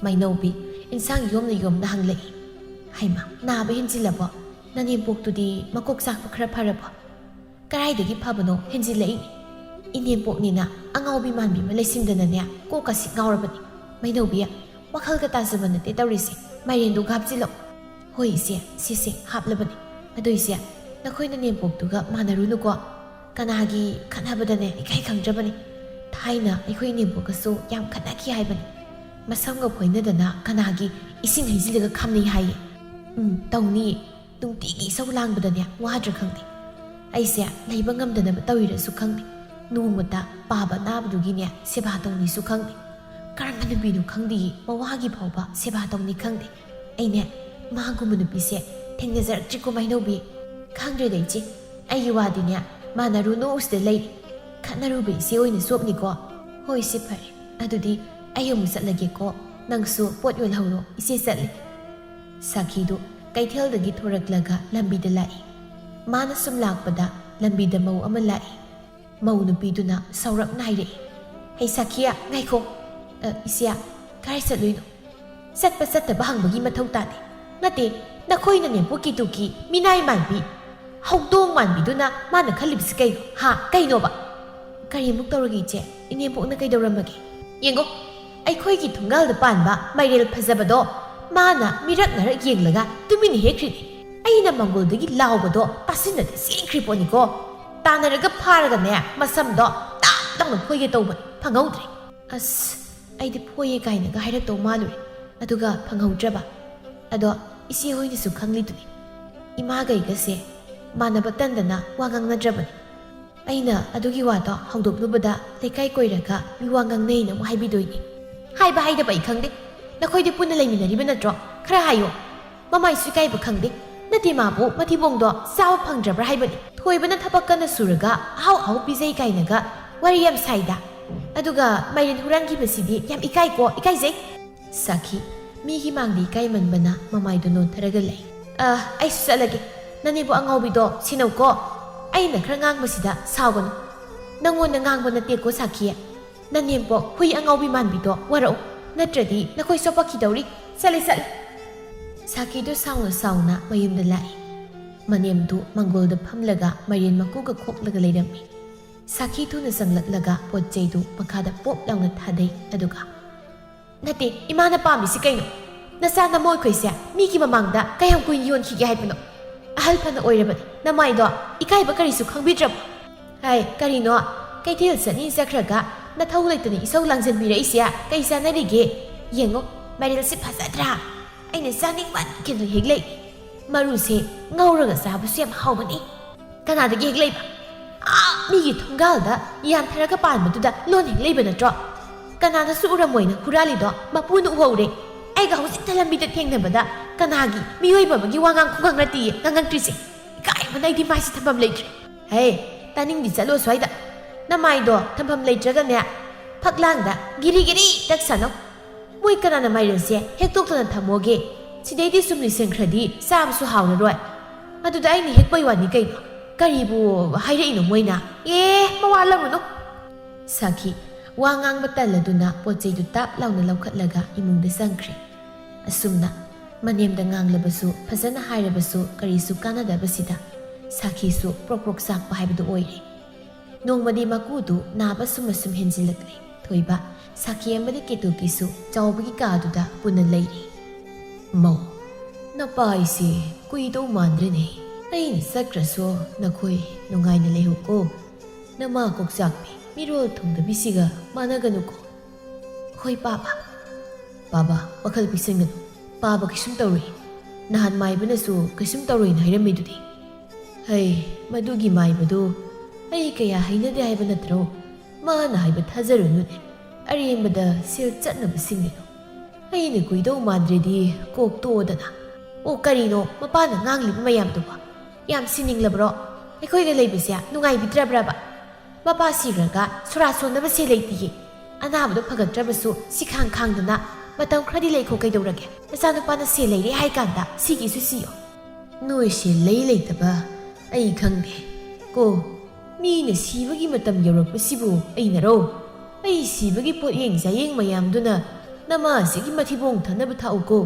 ꯃꯩꯅꯧꯕꯤ ꯏꯟꯁꯥꯡ ꯌꯣꯝꯅ ꯌꯣꯝꯅ ꯍꯪꯂꯛꯏ꯫ "ꯍꯩꯃꯥ, ꯅꯥꯕ ꯍꯦꯟꯖꯤꯜꯂꯕꯣ? ꯅꯅꯦꯝꯄꯣꯛꯇꯨꯗꯤ ꯃꯀꯣꯛ ꯆꯥꯛꯄ ꯈꯔ ꯐꯔꯕꯣ?" "ꯀꯗꯥꯏꯗꯒꯤ ꯐꯕꯅꯣ, ꯍꯦꯟꯖꯤꯜꯂꯛꯏꯅꯤ꯫ ꯏꯅꯦꯝꯄꯣꯛꯅꯤꯅ ꯑꯉꯥꯎꯕꯤ ꯃꯥꯟꯕꯤ ꯑꯃ ꯂꯩꯁꯤꯟꯗꯅꯅꯦ, ꯀꯣꯛꯀꯁꯤ ꯉꯥꯎꯔꯕꯅꯤ꯫ ꯃꯩꯅꯧꯕꯤ, ꯋꯥꯈꯜꯒ ꯇꯥꯖꯕ ꯅꯠꯇꯦ ꯇꯧꯔꯤꯁꯦ꯫ ꯃꯥꯏꯔꯦꯟꯗꯨ ꯍꯥꯞꯆꯤꯜꯂꯛꯑꯣ꯫" "ꯍꯣꯏ ꯏꯆꯦ, ꯁꯤꯁꯦ ꯍꯥꯞꯂꯕꯅꯤ꯫ ꯑꯗꯣ ꯏꯆꯦ, ꯅꯈꯣꯏ ꯅꯅꯦꯝꯄꯣꯛꯇꯨꯒ ꯃꯥꯟꯅꯔꯨꯅꯨꯀꯣ꯫ ꯀꯅꯥꯒꯤ ꯈꯠꯅꯕꯗꯅꯦ ꯏꯀꯥꯏ ꯈꯪꯗ꯭ꯔꯕꯅꯤ꯫ ꯊꯥꯏꯅ ꯑꯩꯈꯣꯏ ꯏꯅꯦꯝꯄꯣꯛꯀꯁꯨ ꯌꯥꯝ ꯈꯠꯅꯈꯤ ꯍꯥꯏꯕꯅꯤ꯫ ꯃꯁꯝꯒ ꯐꯣꯏꯅꯗꯅ ꯀꯅꯥꯒꯤ ꯏꯁꯤꯡ ꯍꯩꯖꯤꯜꯂꯒ ꯈꯥꯝꯅꯩ ꯍꯥꯏꯌꯦ꯫ ꯎꯝ, ꯇꯧꯅꯤꯌꯦ꯫ ꯅꯨꯡꯇꯤꯒꯤ ꯏꯁꯧ ꯂꯥꯡꯕꯗꯅꯦ ꯋꯥꯗ꯭ꯔꯥ ꯈꯪꯗꯦ꯫ ꯑꯩꯁꯦ ꯂꯩꯕ ꯉꯝꯗꯅꯕ ꯇꯧꯔꯤꯔꯁꯨ ꯈꯪꯗꯦ꯫ ꯅꯣꯡꯃꯇ ꯄꯥꯕ ꯑꯅꯥꯕꯗꯨꯒꯤꯅꯦ ꯁꯦꯕꯥ ꯇꯧꯅꯤꯁꯨ ꯈꯪꯗꯦ꯫ ꯀꯔꯝꯕ ꯅꯨꯄꯤꯅꯣ ꯈꯪꯗꯦꯌꯦ, ꯃꯋꯥꯒꯤ ꯐꯥꯎꯕ ꯁꯦꯕꯥ ꯇꯧꯅꯤ ꯈꯪꯗꯦ꯫ ꯑꯩꯅꯦ ꯃꯥꯒꯨꯝꯕ ꯅꯨꯄꯤꯁꯦ ꯊꯦꯡꯅꯖꯔꯛꯇ꯭ꯔꯤꯀꯣ ꯃꯩꯅꯧꯕꯤ꯫ ꯈꯪꯗ꯭ꯔꯦꯗ ꯏꯆꯦ, ꯑꯩꯒꯤ ꯋꯥꯗꯤꯅꯦ ꯃꯥꯟꯅꯔꯨꯅꯨ ꯁꯤꯗ ꯂꯩꯔꯦ꯫ ꯈꯠꯅꯔꯨꯕ ꯏꯆꯦ ꯑꯣꯏꯅ ꯆꯣꯞꯅꯤꯀꯣ꯫ ꯍꯣꯏ ꯏꯆꯦ, ꯐꯔꯦ꯫ ꯑꯗꯨꯗꯤ ꯑꯩ ꯑꯃꯨꯛ ꯆꯠꯂꯒꯦꯀꯣ꯫ "ꯅꯪꯁꯨ ꯄꯣꯠ ꯌꯣꯜꯍꯧꯔꯣ, ꯏꯆꯦ ꯆꯠꯂꯤ꯫" ꯁꯥꯈꯤꯗꯨ ꯀꯩꯊꯦꯜꯗꯒꯤ ꯊꯣꯔꯛꯂꯒ ꯂꯝꯕꯤꯗ ꯂꯥꯛꯏ꯫ ꯃꯥꯅ ꯁꯨꯝ ꯂꯥꯛꯄꯗ ꯂꯝꯕꯤꯗ ꯃꯧ ꯑꯃ ꯂꯥꯛꯏ꯫ ꯃꯧ ꯅꯨꯄꯤꯗꯨꯅ ꯁꯥꯎꯔꯞꯅ ꯍꯥꯏꯔꯛꯏ, "ꯍꯩ ꯁꯥꯈꯤꯌꯥ, ꯉꯥꯏꯈꯣ꯫ "ꯑ, ꯏꯆꯦ, ꯀꯥꯏ ꯆꯠꯂꯨꯏꯅꯣ?" "ꯆꯠꯄ ꯆꯠꯇꯕ ꯍꯪꯕꯒꯤ ꯃꯊꯧ ꯇꯥꯗꯦ꯫ ꯅꯠꯇꯦ, ꯅꯈꯣꯏꯅꯅꯦ ꯄꯨꯛꯀꯤ ꯇꯨꯀꯤ ꯃꯤꯅꯥꯏ ꯃꯥꯟꯕꯤ, ꯍꯧꯗꯣꯡ ꯃꯥꯟꯕꯤꯗꯨꯅ ꯃꯥꯅ ꯈꯜꯂꯤꯕꯁꯤ ꯀꯩꯅꯣ? ꯍꯥ? ꯀꯩꯅꯣꯕ?" "ꯀꯔꯤꯃꯨꯛ ꯇꯧꯔꯒꯦ ꯏꯆꯦ? ꯏꯅꯦꯝꯕꯣꯛꯅ ꯀꯩꯗꯧꯔꯝꯃꯒꯦ?" "ꯌꯦꯡꯉꯣ, ꯑꯩꯈꯣꯏꯒꯤ ꯊꯣꯡꯒꯥꯜꯗ ꯄꯥꯟꯕ ꯃꯥꯏꯔꯦꯜ ꯐꯖꯕꯗꯣ ꯃꯥꯅ ꯃꯤꯔꯛ ꯅꯔꯛ ꯌꯦꯡꯂꯒ ꯇꯨꯃꯤꯟꯅ ꯍꯦꯛꯈ꯭ꯔꯤꯅꯤ꯫ ꯑꯩꯅ ꯃꯪꯒꯣꯜꯗꯒꯤ ꯂꯥꯎꯕꯗꯣ ꯇꯥꯁꯤꯟꯅꯗ ꯆꯦꯟꯈ꯭ꯔꯤ ꯄꯣꯠꯅꯤꯀꯣ꯫ ꯇꯥꯟꯅꯔꯒ ꯐꯥꯔꯒꯅꯦ, ꯃꯁꯝꯗꯣ ꯇꯥꯞ ꯂꯥꯎꯅ ꯐꯣꯏꯒꯦ ꯇꯧꯕꯅꯤ, ꯐꯪꯍꯧꯗ꯭ꯔꯦ꯫" "ꯑꯁ, ꯑꯩꯗꯤ ꯐꯣꯏꯌꯦ ꯀꯥꯏꯅꯒ ꯍꯥꯏꯔꯛꯇꯧ ꯃꯥꯜꯂꯨꯔꯦ, ꯑꯗꯨꯒ ꯐꯪꯍꯧꯗ꯭ꯔꯕ꯫ ꯑꯗꯣ ꯏꯆꯦ ꯍꯣꯏꯅꯁꯨ ꯈꯪꯂꯤꯗꯨꯅꯤ, ꯏꯃꯥꯒꯩꯒꯁꯦ ꯃꯥꯟꯅꯕ ꯇꯟꯗꯅ ꯋꯥ ꯉꯥꯡꯅꯗ꯭ꯔꯕꯅꯤ꯫ ꯑꯩꯅ ꯑꯗꯨꯒꯤ ꯋꯥꯗꯣ ꯍꯧꯗꯣꯛꯂꯨꯕꯗ ꯂꯩꯀꯥꯏ ꯀꯣꯏꯔꯒ ꯃꯤ ꯋꯥ ꯉꯥꯡꯅꯩꯅ ꯑꯃꯨꯛ ꯍꯥꯏꯕꯤꯗꯣꯏꯅꯤ꯫" "ꯍꯥꯏꯕ ꯍꯥꯏꯗꯕ ꯑꯩ ꯈꯪꯗꯦ꯫ ꯅꯈꯣꯏꯗꯤ ꯄꯨꯟꯅ ꯂꯩꯃꯤꯟꯅꯔꯤꯕ ꯅꯠꯇ꯭ꯔꯣ? ꯈꯔ ꯍꯥꯏꯌꯣ꯫" "ꯃꯃꯥꯏꯁꯨ ꯏꯀꯥꯏꯕ ꯈꯪꯗꯦ꯫ ꯅꯠꯇꯦ, ꯃꯥꯕꯨ ꯃꯊꯤꯕꯣꯡꯗꯣ ꯆꯥꯕ ꯐꯪꯗ꯭ꯔꯕ꯭ꯔꯥ ꯍꯥꯏꯕꯅꯤ꯫ ꯊꯣꯏꯕꯅ ꯊꯕꯛ ꯀꯟꯅ ꯁꯨꯔꯒ ꯑꯍꯥꯎ ꯑꯍꯥꯎ ꯄꯤꯖꯩ ꯀꯥꯏꯅꯒ ꯋꯥꯔꯤ ꯌꯥꯝ ꯁꯥꯏꯗ꯫ ꯑꯗꯨꯒ ꯃꯥꯏꯔꯦꯟ ꯍꯨꯔꯥꯟꯈꯤꯕꯁꯤꯗꯤ ꯌꯥꯝ ꯏꯀꯥꯏꯀꯣ, ꯏꯀꯥꯏꯖꯩ꯫" ꯁꯥꯈꯤ, ꯃꯤꯒꯤ ꯃꯥꯡꯗ ꯏꯀꯥꯏꯃꯟꯕꯅ ꯃꯃꯥꯏꯗꯣ ꯅꯣꯟꯊꯔꯒ ꯂꯩ꯫ "ꯑ, ꯑꯩꯁꯨ ꯆꯠꯂꯒꯦ꯫ ꯅꯅꯦꯕꯨ ꯑꯉꯥꯎꯕꯤꯗꯣ ꯁꯤꯟꯅꯧꯀꯣ꯫ ꯑꯩꯅ ꯈꯔ ꯉꯥꯡꯕꯁꯤꯗ ꯁꯥꯎꯒꯅꯨ꯫ ꯅꯪꯉꯣꯟꯗ ꯉꯥꯡꯕ ꯅꯠꯇꯦꯀꯣ ꯁꯥꯈꯤ꯫ ꯅꯅꯦꯝꯄꯣꯛ ꯍꯨꯏ ꯑꯉꯥꯎꯕꯤ ꯃꯥꯟꯕꯤꯗꯣ ꯋꯥꯔꯛꯎ, ꯅꯠꯇ꯭ꯔꯗꯤ ꯅꯈꯣꯏ ꯆꯣꯞꯄꯛꯈꯤꯗꯧꯔꯤ꯫ ꯆꯠꯂꯦ, ꯆꯠꯂꯦ꯫" ꯁꯥꯈꯤꯗꯨ ꯁꯥꯎꯅ ꯁꯥꯎꯅ ꯃꯌꯨꯝꯗ ꯂꯥꯛꯏ꯫ ꯃꯅꯦꯝꯗꯨ ꯃꯪꯒꯣꯜꯗ ꯐꯝꯂꯒ ꯃꯥꯏꯔꯦꯟ ꯃꯀꯨꯒ ꯈꯣꯛꯂꯒ ꯂꯩꯔꯝꯃꯤ꯫ ꯁꯥꯈꯤ ꯊꯨꯅ ꯆꯪꯂꯛꯂꯒ ꯄꯣꯠ ꯆꯩꯗꯨ ꯃꯈꯥꯗ ꯄꯣꯞ ꯂꯥꯎꯅ ꯊꯥꯗꯩ, ꯑꯗꯨꯒ, "ꯅꯠꯇꯦ, ꯏꯃꯥꯅ ꯄꯥꯝꯃꯤꯁꯤ ꯀꯩꯅꯣ? ꯅꯆꯥ ꯅꯃꯧ ꯑꯩꯈꯣꯏꯁꯦ ꯃꯤꯒꯤ ꯃꯃꯥꯡꯗ ꯀꯌꯥꯝ ꯀꯨꯏꯅ ꯌꯣꯟꯈꯤꯒꯦ ꯍꯥꯏꯕꯅꯣ? ꯑꯍꯜ ꯐꯅ ꯑꯣꯏꯔꯕꯅꯤ, ꯅꯃꯥꯏꯗꯣ ꯏꯀꯥꯏꯕ ꯀꯔꯤꯁꯨ ꯈꯪꯕꯤꯗ꯭ꯔꯕꯣ? ꯍꯥꯏ, ꯀꯔꯤꯅꯣ? ꯀꯩꯊꯦꯜ ꯆꯠꯅꯤ ꯆꯠꯈ꯭ꯔꯒ ꯅꯊꯧ ꯂꯩꯇꯅ ꯏꯁꯧ ꯂꯥꯡꯖꯟꯕꯤꯔꯛꯏꯁꯦ ꯀꯩ ꯆꯥꯟꯅꯔꯤꯒꯦ? ꯌꯦꯡꯉꯣ, ꯃꯥꯏꯔꯦꯜꯁꯦ ꯐꯖꯗ꯭ꯔꯥ? ꯑꯩꯅ ꯆꯥꯅꯤꯡꯃꯟꯈꯤꯗꯅ ꯍꯦꯛ ꯂꯩ꯫ ꯃꯔꯨꯁꯦ ꯉꯧꯔꯒ ꯆꯥꯕꯁꯨ ꯌꯥꯝ ꯍꯥꯎꯕꯅꯤ꯫" "ꯀꯅꯥꯗꯒꯤ ꯍꯦꯛ ꯂꯩꯕ?" "ꯑꯥ, ꯃꯤꯒꯤ ꯊꯣꯡꯒꯥꯜꯗ ꯌꯥꯟꯊꯔꯒ ꯄꯥꯟꯕꯗꯨꯗ ꯂꯣꯟ ꯍꯦꯛ ꯂꯩꯕ ꯅꯠꯇ꯭ꯔꯣ? ꯀꯅꯥꯅꯁꯨ ꯎꯔꯝꯃꯣꯏꯅ ꯍꯨꯔꯥꯜꯂꯤꯗꯣ ꯃꯄꯨꯅ ꯎꯍꯧꯔꯦ꯫ ꯑꯩꯒ ꯍꯧꯖꯤꯛꯇ ꯂꯝꯕꯤꯗ ꯊꯦꯡꯅꯕꯗ ꯀꯅꯥꯒꯤ ꯃꯤꯑꯣꯏꯕ ꯑꯃꯒꯤ ꯋꯥꯉꯥꯡ ꯈꯨꯉꯥꯡ ꯅꯠꯇꯦꯌꯦ ꯉꯥꯡꯉꯛꯇ꯭ꯔꯤꯁꯦ꯫ ꯏꯀꯥꯏꯕꯅ ꯑꯩꯗꯤ ꯃꯥꯏꯁꯦ ꯊꯝꯐꯝ ꯂꯩꯇ꯭ꯔꯦ꯫" "ꯍꯦ, ꯇꯥꯅꯤꯡꯗꯤ ꯆꯠꯂꯣ ꯁ꯭ꯋꯥꯏꯗ꯫ ꯅꯃꯥꯏꯗꯣ ꯊꯝꯐꯝ ꯂꯩꯇ꯭ꯔꯒꯅꯦ, ꯐꯛꯂꯥꯡꯗ ꯒꯤꯔꯤ ꯒꯤꯔꯤ ꯇꯛ ꯁꯥꯟꯅꯧ꯫" ꯃꯣꯏ ꯀꯅꯥꯅ ꯃꯥꯏꯔꯦꯟꯁꯦ ꯍꯦꯛꯇꯣꯛꯇꯅ ꯊꯝꯃꯣꯒꯦ? ꯁꯤꯗꯩꯗꯤ ꯁꯨꯝ ꯂꯤꯁꯟꯈ꯭ꯔꯗꯤ ꯆꯥꯕꯁꯨ ꯍꯥꯎꯔꯔꯣꯏ꯫ ꯑꯗꯨꯗ ꯑꯩꯅ ꯍꯦꯛꯄꯩ ꯋꯥꯅꯤ ꯀꯩꯅꯣ? ꯀꯔꯤꯕꯨ ꯍꯥꯏꯔꯛꯏꯅꯣ ꯃꯣꯏꯅ? ꯑꯦ, ꯃꯋꯥ ꯂꯧꯔꯨꯅꯨ꯫ ꯁꯥꯈꯤ ꯋꯥ ꯉꯥꯡꯕ ꯇꯜꯂꯗꯨꯅ ꯄꯣꯠ ꯆꯩꯗꯨ ꯇꯥꯞ ꯂꯥꯎꯅ ꯂꯧꯈꯠꯂꯒ ꯏꯃꯨꯡꯗ ꯆꯪꯈ꯭ꯔꯦ꯫ ꯑꯁꯨꯝꯅ ꯃꯅꯦꯝꯗ ꯉꯥꯡꯂꯕꯁꯨ, ꯐꯖꯅ ꯍꯥꯏꯔꯕꯁꯨ ꯀꯔꯤꯁꯨ ꯀꯥꯟꯅꯗꯕꯁꯤꯗ ꯁꯥꯈꯤꯁꯨ ꯄ꯭ꯔꯣꯛ ꯄ꯭ꯔꯣꯛ ꯆꯥꯛꯄ ꯍꯥꯏꯕꯗꯨ ꯑꯣꯏꯔꯦ꯫ ꯅꯣꯡꯃꯗꯤ ꯃꯀꯨꯗꯨ ꯅꯥꯕ ꯁꯨꯝ ꯑꯁꯨꯝ ꯍꯦꯟꯖꯤꯜꯂꯛꯂꯦ꯫ ꯊꯣꯏꯕ, ꯁꯥꯈꯤ ꯑꯃꯗꯤ ꯀꯦꯇꯨꯀꯤꯁꯨ ꯆꯥꯎꯕꯒꯤ ꯀꯥꯗꯨꯗ ꯄꯨꯟꯅ ꯂꯩꯔꯤ꯫ "ꯃꯧ, ꯅꯄꯥ ꯑꯩꯁꯦ ꯀꯨꯏꯗꯧ ꯃꯥꯟꯗ꯭ꯔꯦꯅꯦ꯫ ꯑꯩꯅ ꯆꯠꯈ꯭ꯔꯁꯨ ꯅꯈꯣꯏ ꯅꯨꯡꯉꯥꯏꯅ ꯂꯩꯍꯧꯀꯣ꯫ ꯅꯃꯥ ꯀꯣꯛꯆꯥꯛꯄꯤ ꯃꯤꯔꯣꯜ ꯊꯨꯡꯗꯕꯤꯁꯤꯒ ꯃꯥꯟꯅꯒꯅꯨꯀꯣ꯫" "ꯍꯣꯏ, ꯄꯥꯕ꯫" "ꯄꯥꯕ, ꯋꯥꯈꯜ ꯄꯤꯛꯁꯟꯒꯅꯨ꯫ ꯄꯥꯕ ꯀꯩꯁꯨꯝ ꯇꯧꯔꯣꯏ꯫ ꯅꯍꯥꯟ ꯃꯥꯏꯕꯅꯁꯨ ꯀꯩꯁꯨꯝ ꯇꯧꯔꯣꯏꯅ ꯍꯥꯏꯔꯝꯃꯤꯗꯨꯗꯤ꯫" "ꯍꯩ, ꯃꯗꯨꯒꯤ ꯃꯥꯏꯕꯗꯨ ꯑꯩ ꯀꯌꯥ ꯍꯩꯅꯗꯦ ꯍꯥꯏꯕ ꯅꯠꯇ꯭ꯔꯣ? ꯃꯥꯅ ꯍꯥꯏꯕ ꯊꯥꯖꯔꯨꯅꯨꯅꯦ꯫ ꯑꯔꯦꯝꯕꯗ ꯁꯦꯜ ꯆꯠꯅꯕꯁꯤꯡꯒꯤꯗꯣ꯫ ꯑꯩꯅ ꯀꯨꯏꯗꯧ ꯃꯥꯟꯗ꯭ꯔꯦꯗꯤ ꯀꯣꯛ ꯇꯣꯛꯑꯣꯗꯅ꯫" "ꯑꯣ, ꯀꯔꯤꯅꯣ ꯃꯄꯥꯅ ꯉꯥꯡꯂꯤꯕ ꯃꯌꯥꯝꯗꯨꯕꯣ? ꯌꯥꯝ ꯁꯤꯅꯤꯡꯂꯕ꯭ꯔꯣ? ꯑꯩꯈꯣꯏꯒ ꯂꯩꯕꯁꯦ ꯅꯨꯡꯉꯥꯏꯕꯤꯗ꯭ꯔꯕ꯭ꯔꯕ? ꯃꯄꯥ ꯁꯤꯈ꯭ꯔꯒ ꯁꯣꯔꯥ ꯁꯣꯟꯅꯕ ꯁꯦꯜ ꯂꯩꯇꯤꯌꯦ꯫ ꯑꯅꯥꯕꯗꯣ ꯐꯒꯠꯇ꯭ꯔꯕꯁꯨ ꯁꯤꯈꯥꯡ ꯈꯥꯡꯗꯅ ꯃꯇꯝ ꯈꯔꯗꯤ ꯂꯩꯈꯣ ꯀꯩꯗꯧꯔꯒꯦ? ꯅꯆꯥꯅꯨꯄꯥꯅ ꯁꯦꯜ ꯂꯩꯔꯦ ꯍꯥꯏ ꯀꯥꯟꯗ ꯁꯤꯒꯦꯁꯨ ꯁꯤꯌꯣ꯫" "ꯅꯣꯏ ꯁꯦꯜ ꯂꯩ ꯂꯩꯇꯕ ꯑꯩ ꯈꯪꯗꯦ꯫ ꯀꯣ, ꯃꯤꯅ ꯁꯤꯕꯒꯤ ꯃꯇꯝ ꯌꯧꯔꯛꯄꯁꯤꯕꯨ ꯑꯩꯅꯔꯣ? ꯑꯩ ꯁꯤꯕꯒꯤ ꯄꯣꯠꯌꯦꯡ ꯆꯥꯌꯦꯡ ꯃꯌꯥꯝꯗꯨꯅ ꯅꯃꯥꯁꯤꯒꯤ ꯃꯊꯤꯕꯣꯡ ꯊꯟꯅꯕ ꯊꯥꯛꯎꯀꯣ꯫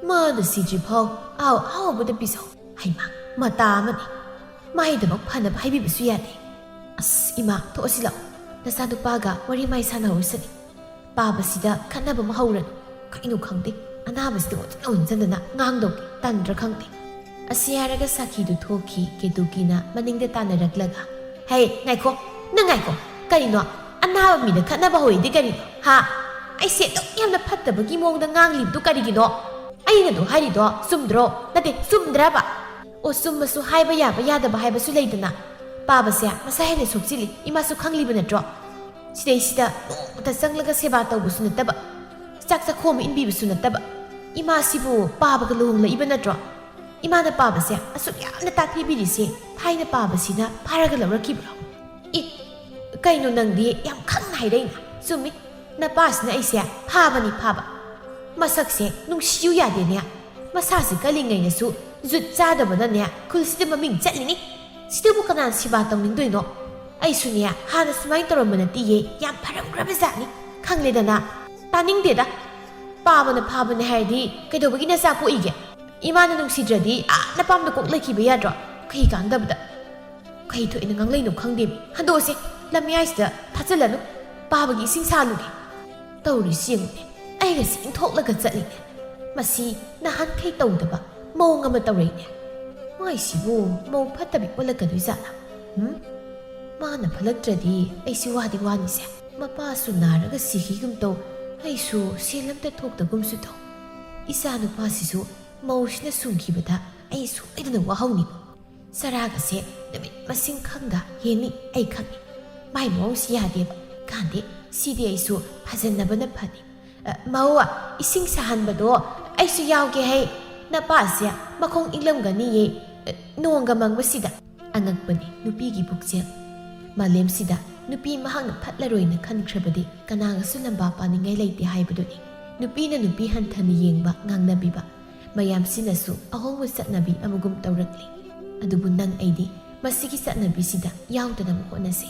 ꯃꯥꯅ ꯁꯤꯗ꯭ꯔꯤꯐꯥꯎ ꯑꯍꯥꯎ ꯑꯍꯥꯎꯕꯗ ꯄꯤꯖꯧ꯫" ꯍꯩꯃꯥ, ꯃꯇꯥ ꯑꯃꯅꯤ꯫ ꯃꯥꯏꯗꯃꯛ ꯐꯅꯕ ꯍꯥꯏꯕꯤꯕꯁꯨ ꯌꯥꯗꯦ꯫ "ꯑꯁ, ꯏꯃꯥ, ꯊꯣꯛꯑꯁꯤ ꯂꯥꯛꯑꯣ꯫ ꯅꯆꯥꯅꯨꯄꯥꯒ ꯋꯥꯔꯤ ꯃꯥꯏ ꯁꯥꯟꯅꯍꯧꯔꯁꯅꯤ꯫ ꯄꯥꯕꯁꯤꯗ ꯈꯠꯅꯕ ꯑꯃ ꯍꯧꯔꯅꯤ꯫ ꯀꯩꯅꯣ ꯈꯪꯗꯦ, ꯑꯅꯥꯕꯁꯤꯗ ꯑꯣꯟꯁꯤꯟ ꯑꯣꯟꯁꯤꯟꯗꯅ ꯉꯥꯡꯗꯧꯒꯦ ꯇꯟꯗ꯭ꯔꯥ ꯈꯪꯗꯦ꯫" ꯑꯁꯤ ꯍꯥꯏꯔꯒ ꯁꯥꯈꯤꯗꯨ ꯊꯣꯛꯈꯤ꯫ ꯀꯦꯇꯨꯀꯤꯅ ꯃꯅꯤꯡꯗ ꯇꯥꯟꯅꯔꯛꯂꯒ, "ꯍꯦ, ꯉꯥꯏꯈꯣ, ꯅꯪ ꯉꯥꯏꯈꯣ꯫ ꯀꯔꯤꯅꯣ? ꯑꯅꯥꯕ ꯃꯤꯗ ꯈꯠꯅꯕ ꯍꯧꯔꯤꯗꯤ ꯀꯔꯤꯅꯣ? ꯍꯥ? ꯑꯩꯁꯦ ꯑꯗꯨꯛ ꯌꯥꯝꯅ ꯐꯠꯇꯕꯒꯤ ꯃꯑꯣꯡꯗ ꯉꯥꯡꯂꯤꯕꯗꯨ ꯀꯔꯤꯒꯤꯅꯣ? ꯑꯩꯅ ꯑꯗꯨ ꯍꯥꯏꯔꯤꯗꯣ ꯆꯨꯝꯗ꯭ꯔꯣ? ꯅꯠꯇꯦ, ꯆꯨꯝꯗ꯭ꯔꯕ?" "ꯑꯣ, ꯆꯨꯝꯃꯁꯨ ꯍꯥꯏꯕ ꯌꯥꯕ ꯌꯥꯗꯕ ꯍꯥꯏꯕꯁꯨ ꯂꯩꯗꯅ꯫ ꯄꯥꯕꯁꯦ ꯃꯁꯥ ꯍꯦꯟꯅ ꯁꯣꯛꯆꯤꯜꯂꯤ, ꯏꯃꯥꯁꯨ ꯈꯪꯂꯤꯕ ꯅꯠꯇ꯭ꯔꯣ? ꯁꯤꯗꯩꯁꯤꯗ ꯅꯣꯡꯃꯇ ꯆꯪꯂꯒ ꯁꯦꯕꯥ ꯇꯧꯕꯁꯨ ꯅꯠꯇꯕ, ꯆꯥꯛ ꯆꯥꯛꯈꯣꯝ ꯏꯟꯕꯤꯕꯁꯨ ꯅꯠꯇꯕ꯫ ꯏꯃꯥꯁꯤꯕꯨ ꯄꯥꯕꯒ ꯂꯨꯍꯣꯡꯂꯛꯏꯕ ꯅꯠꯇ꯭ꯔꯣ? ꯏꯃꯥꯅ ꯄꯥꯕꯁꯦ ꯑꯁꯨꯛ ꯌꯥꯝꯅ ꯇꯥꯊꯤꯕꯤꯔꯤꯁꯦ ꯊꯥꯏꯅ ꯄꯥꯕꯁꯤꯅ ꯐꯥꯔꯒ ꯂꯧꯔꯛꯈꯤꯕ꯭ꯔꯣ?" "ꯑꯦ, ꯀꯩꯅꯣ ꯅꯪꯗꯤ ꯌꯥꯝ ꯈꯪꯅ ꯍꯥꯏꯔꯛꯏꯅ?" "ꯆꯨꯝꯃꯤ, ꯅꯄꯥꯁꯤꯅ ꯑꯩꯁꯦ ꯐꯥꯕꯅꯤ ꯐꯥꯕ꯫ ꯃꯁꯛꯁꯦ ꯅꯨꯡꯁꯤꯌꯨ ꯌꯥꯗꯦꯅꯦ꯫ ꯃꯁꯥꯁꯤ ꯀꯜꯂꯤꯉꯩꯗꯁꯨ ꯖꯨꯠ ꯆꯥꯗꯕꯅꯅꯦ ꯈꯨꯜꯁꯤꯗ ꯃꯃꯤꯡ ꯆꯠꯂꯤꯅꯤ꯫ ꯁꯤꯗꯕꯨ ꯀꯅꯥꯅ ꯁꯦꯕꯥ ꯇꯧꯅꯤꯡꯗꯣꯏꯅꯣ? ꯑꯩꯁꯨꯅꯦ ꯍꯥꯟꯅ ꯁꯨꯃꯥꯏꯅ ꯇꯧꯔꯝꯕ ꯅꯠꯇꯤꯌꯦ, ꯌꯥꯝ ꯐꯔꯝꯈ꯭ꯔꯕ ꯖꯥꯠꯅꯤ꯫ ꯈꯪꯂꯦꯗꯅ꯫ ꯇꯥꯅꯤꯡꯗꯦꯗ꯫ ꯄꯥꯕꯅ ꯐꯥꯕꯅꯦ ꯍꯥꯏꯔꯗꯤ ꯀꯩꯗꯧꯕꯒꯤ ꯅꯆꯥ ꯄꯣꯛꯏꯒꯦ? ꯏꯃꯥꯅ ꯅꯨꯡꯁꯤꯗ꯭ꯔꯗꯤ ꯑꯥ ꯅꯄꯥꯝꯗ ꯀꯣꯛ ꯂꯩꯈꯤꯕ ꯌꯥꯗ꯭ꯔꯣ? ꯀꯩ ꯀꯥꯟꯗꯕꯗ꯫ ꯀꯩ ꯊꯣꯛꯏꯅ ꯉꯥꯡꯂꯩꯅꯣ ꯈꯪꯗꯦ꯫ ꯍꯟꯗꯣꯛꯑꯁꯦ, ꯂꯝꯌꯥꯏꯁꯤꯗ ꯊꯥꯖꯤꯜꯂꯅꯨ꯫ ꯄꯥꯕꯒꯤ ꯏꯁꯤꯡ ꯁꯥꯍꯜꯂꯨꯒꯦ꯫ ꯇꯧꯔꯤꯁꯤ ꯌꯦꯡꯉꯨꯅꯦ, ꯑꯩꯒꯁꯦ ꯏꯟꯊꯣꯛꯂꯒ ꯆꯠꯂꯤꯅꯦ꯫ ꯃꯁꯤ ꯅꯍꯥꯟꯈꯩ ꯇꯧꯗꯕ ꯃꯑꯣꯡ ꯑꯃ ꯇꯧꯔꯛꯏꯅꯦ꯫ ꯃꯥꯏꯁꯤꯕꯨ ꯃꯧ ꯐꯠꯇꯕꯤ ꯑꯣꯜꯂꯛꯀꯗꯣꯏ ꯖꯥꯠꯂꯥ? ꯎꯝ? ꯃꯥꯅ ꯐꯠꯂꯛꯇ꯭ꯔꯗꯤ ꯑꯩꯁꯤ ꯋꯥꯗꯤ ꯋꯥꯅꯤꯁꯦ꯫ ꯃꯄꯥꯁꯨ ꯅꯥꯔꯒ ꯁꯤꯈꯤꯒꯨꯝ ꯇꯧ, ꯑꯩꯁꯨ ꯁꯦꯜ ꯑꯝꯇ ꯊꯣꯛꯇꯒꯨꯝꯁꯨ ꯇꯧ꯫ ꯏꯆꯥ ꯅꯨꯄꯥꯁꯤꯁꯨ ꯃꯧꯁꯤꯅ ꯁꯨꯝꯈꯤꯕꯗ ꯑꯩ ꯁꯣꯏꯗꯅ ꯋꯥꯍꯧꯅꯤ꯫ ꯆꯔꯥꯒꯁꯦ ꯅꯨꯃꯤꯠ ꯃꯁꯤꯡ ꯈꯪꯗ ꯍꯦꯟꯅꯤ ꯑꯩ ꯈꯪꯏ꯫ ꯃꯥꯏ ꯃꯑꯣꯡꯁꯤ ꯌꯥꯗꯦꯕ꯫ ꯀꯥꯟꯗꯦ, ꯁꯤꯗꯤ ꯑꯩꯁꯨ ꯐꯖꯅꯕꯅ ꯐꯅꯤ꯫ "ꯑ, ꯃꯧ, ꯏꯁꯤꯡ ꯁꯥꯍꯟꯕꯗꯣ ꯑꯩꯁꯨ ꯌꯥꯎꯒꯦ ꯍꯩ꯫ ꯅꯄꯥꯁꯦ ꯃꯈꯣꯡ ꯏꯪꯂꯝꯒꯅꯤꯌꯦ, ꯑ, ꯅꯣꯡꯒ ꯃꯪꯕꯁꯤꯗ꯫" ꯑꯉꯛꯄꯅꯤ ꯅꯨꯄꯤꯒꯤ ꯄꯨꯛꯆꯦꯜ꯫ ꯃꯥꯂꯦꯝꯁꯤꯗ ꯅꯨꯄꯤ ꯃꯍꯥꯛꯅ ꯐꯠꯂꯔꯣꯏꯅ ꯈꯟꯈ꯭ꯔꯕꯗꯤ ꯀꯅꯥꯒꯁꯨ ꯂꯝꯕꯥ ꯄꯥꯅꯤꯡꯉꯥꯏ ꯂꯩꯇꯦ ꯍꯥꯏꯕꯗꯨꯅꯤ꯫ ꯅꯨꯄꯤꯅ ꯅꯨꯄꯤ ꯍꯟꯊꯅ ꯌꯦꯡꯕ, ꯉꯥꯡꯅꯕꯤꯕ, ꯃꯌꯥꯝꯁꯤꯅꯁꯨ ꯑꯍꯣꯡꯕ ꯆꯠꯅꯕꯤ ꯑꯃꯒꯨꯝ ꯇꯧꯔꯛꯂꯤ꯫ ꯑꯗꯨꯕꯨ ꯅꯪ ꯑꯩꯗꯤ ꯃꯁꯤꯒꯤ ꯆꯠꯅꯕꯤꯁꯤꯗ ꯌꯥꯎꯗꯅꯕ ꯍꯣꯠꯅꯁꯤ꯫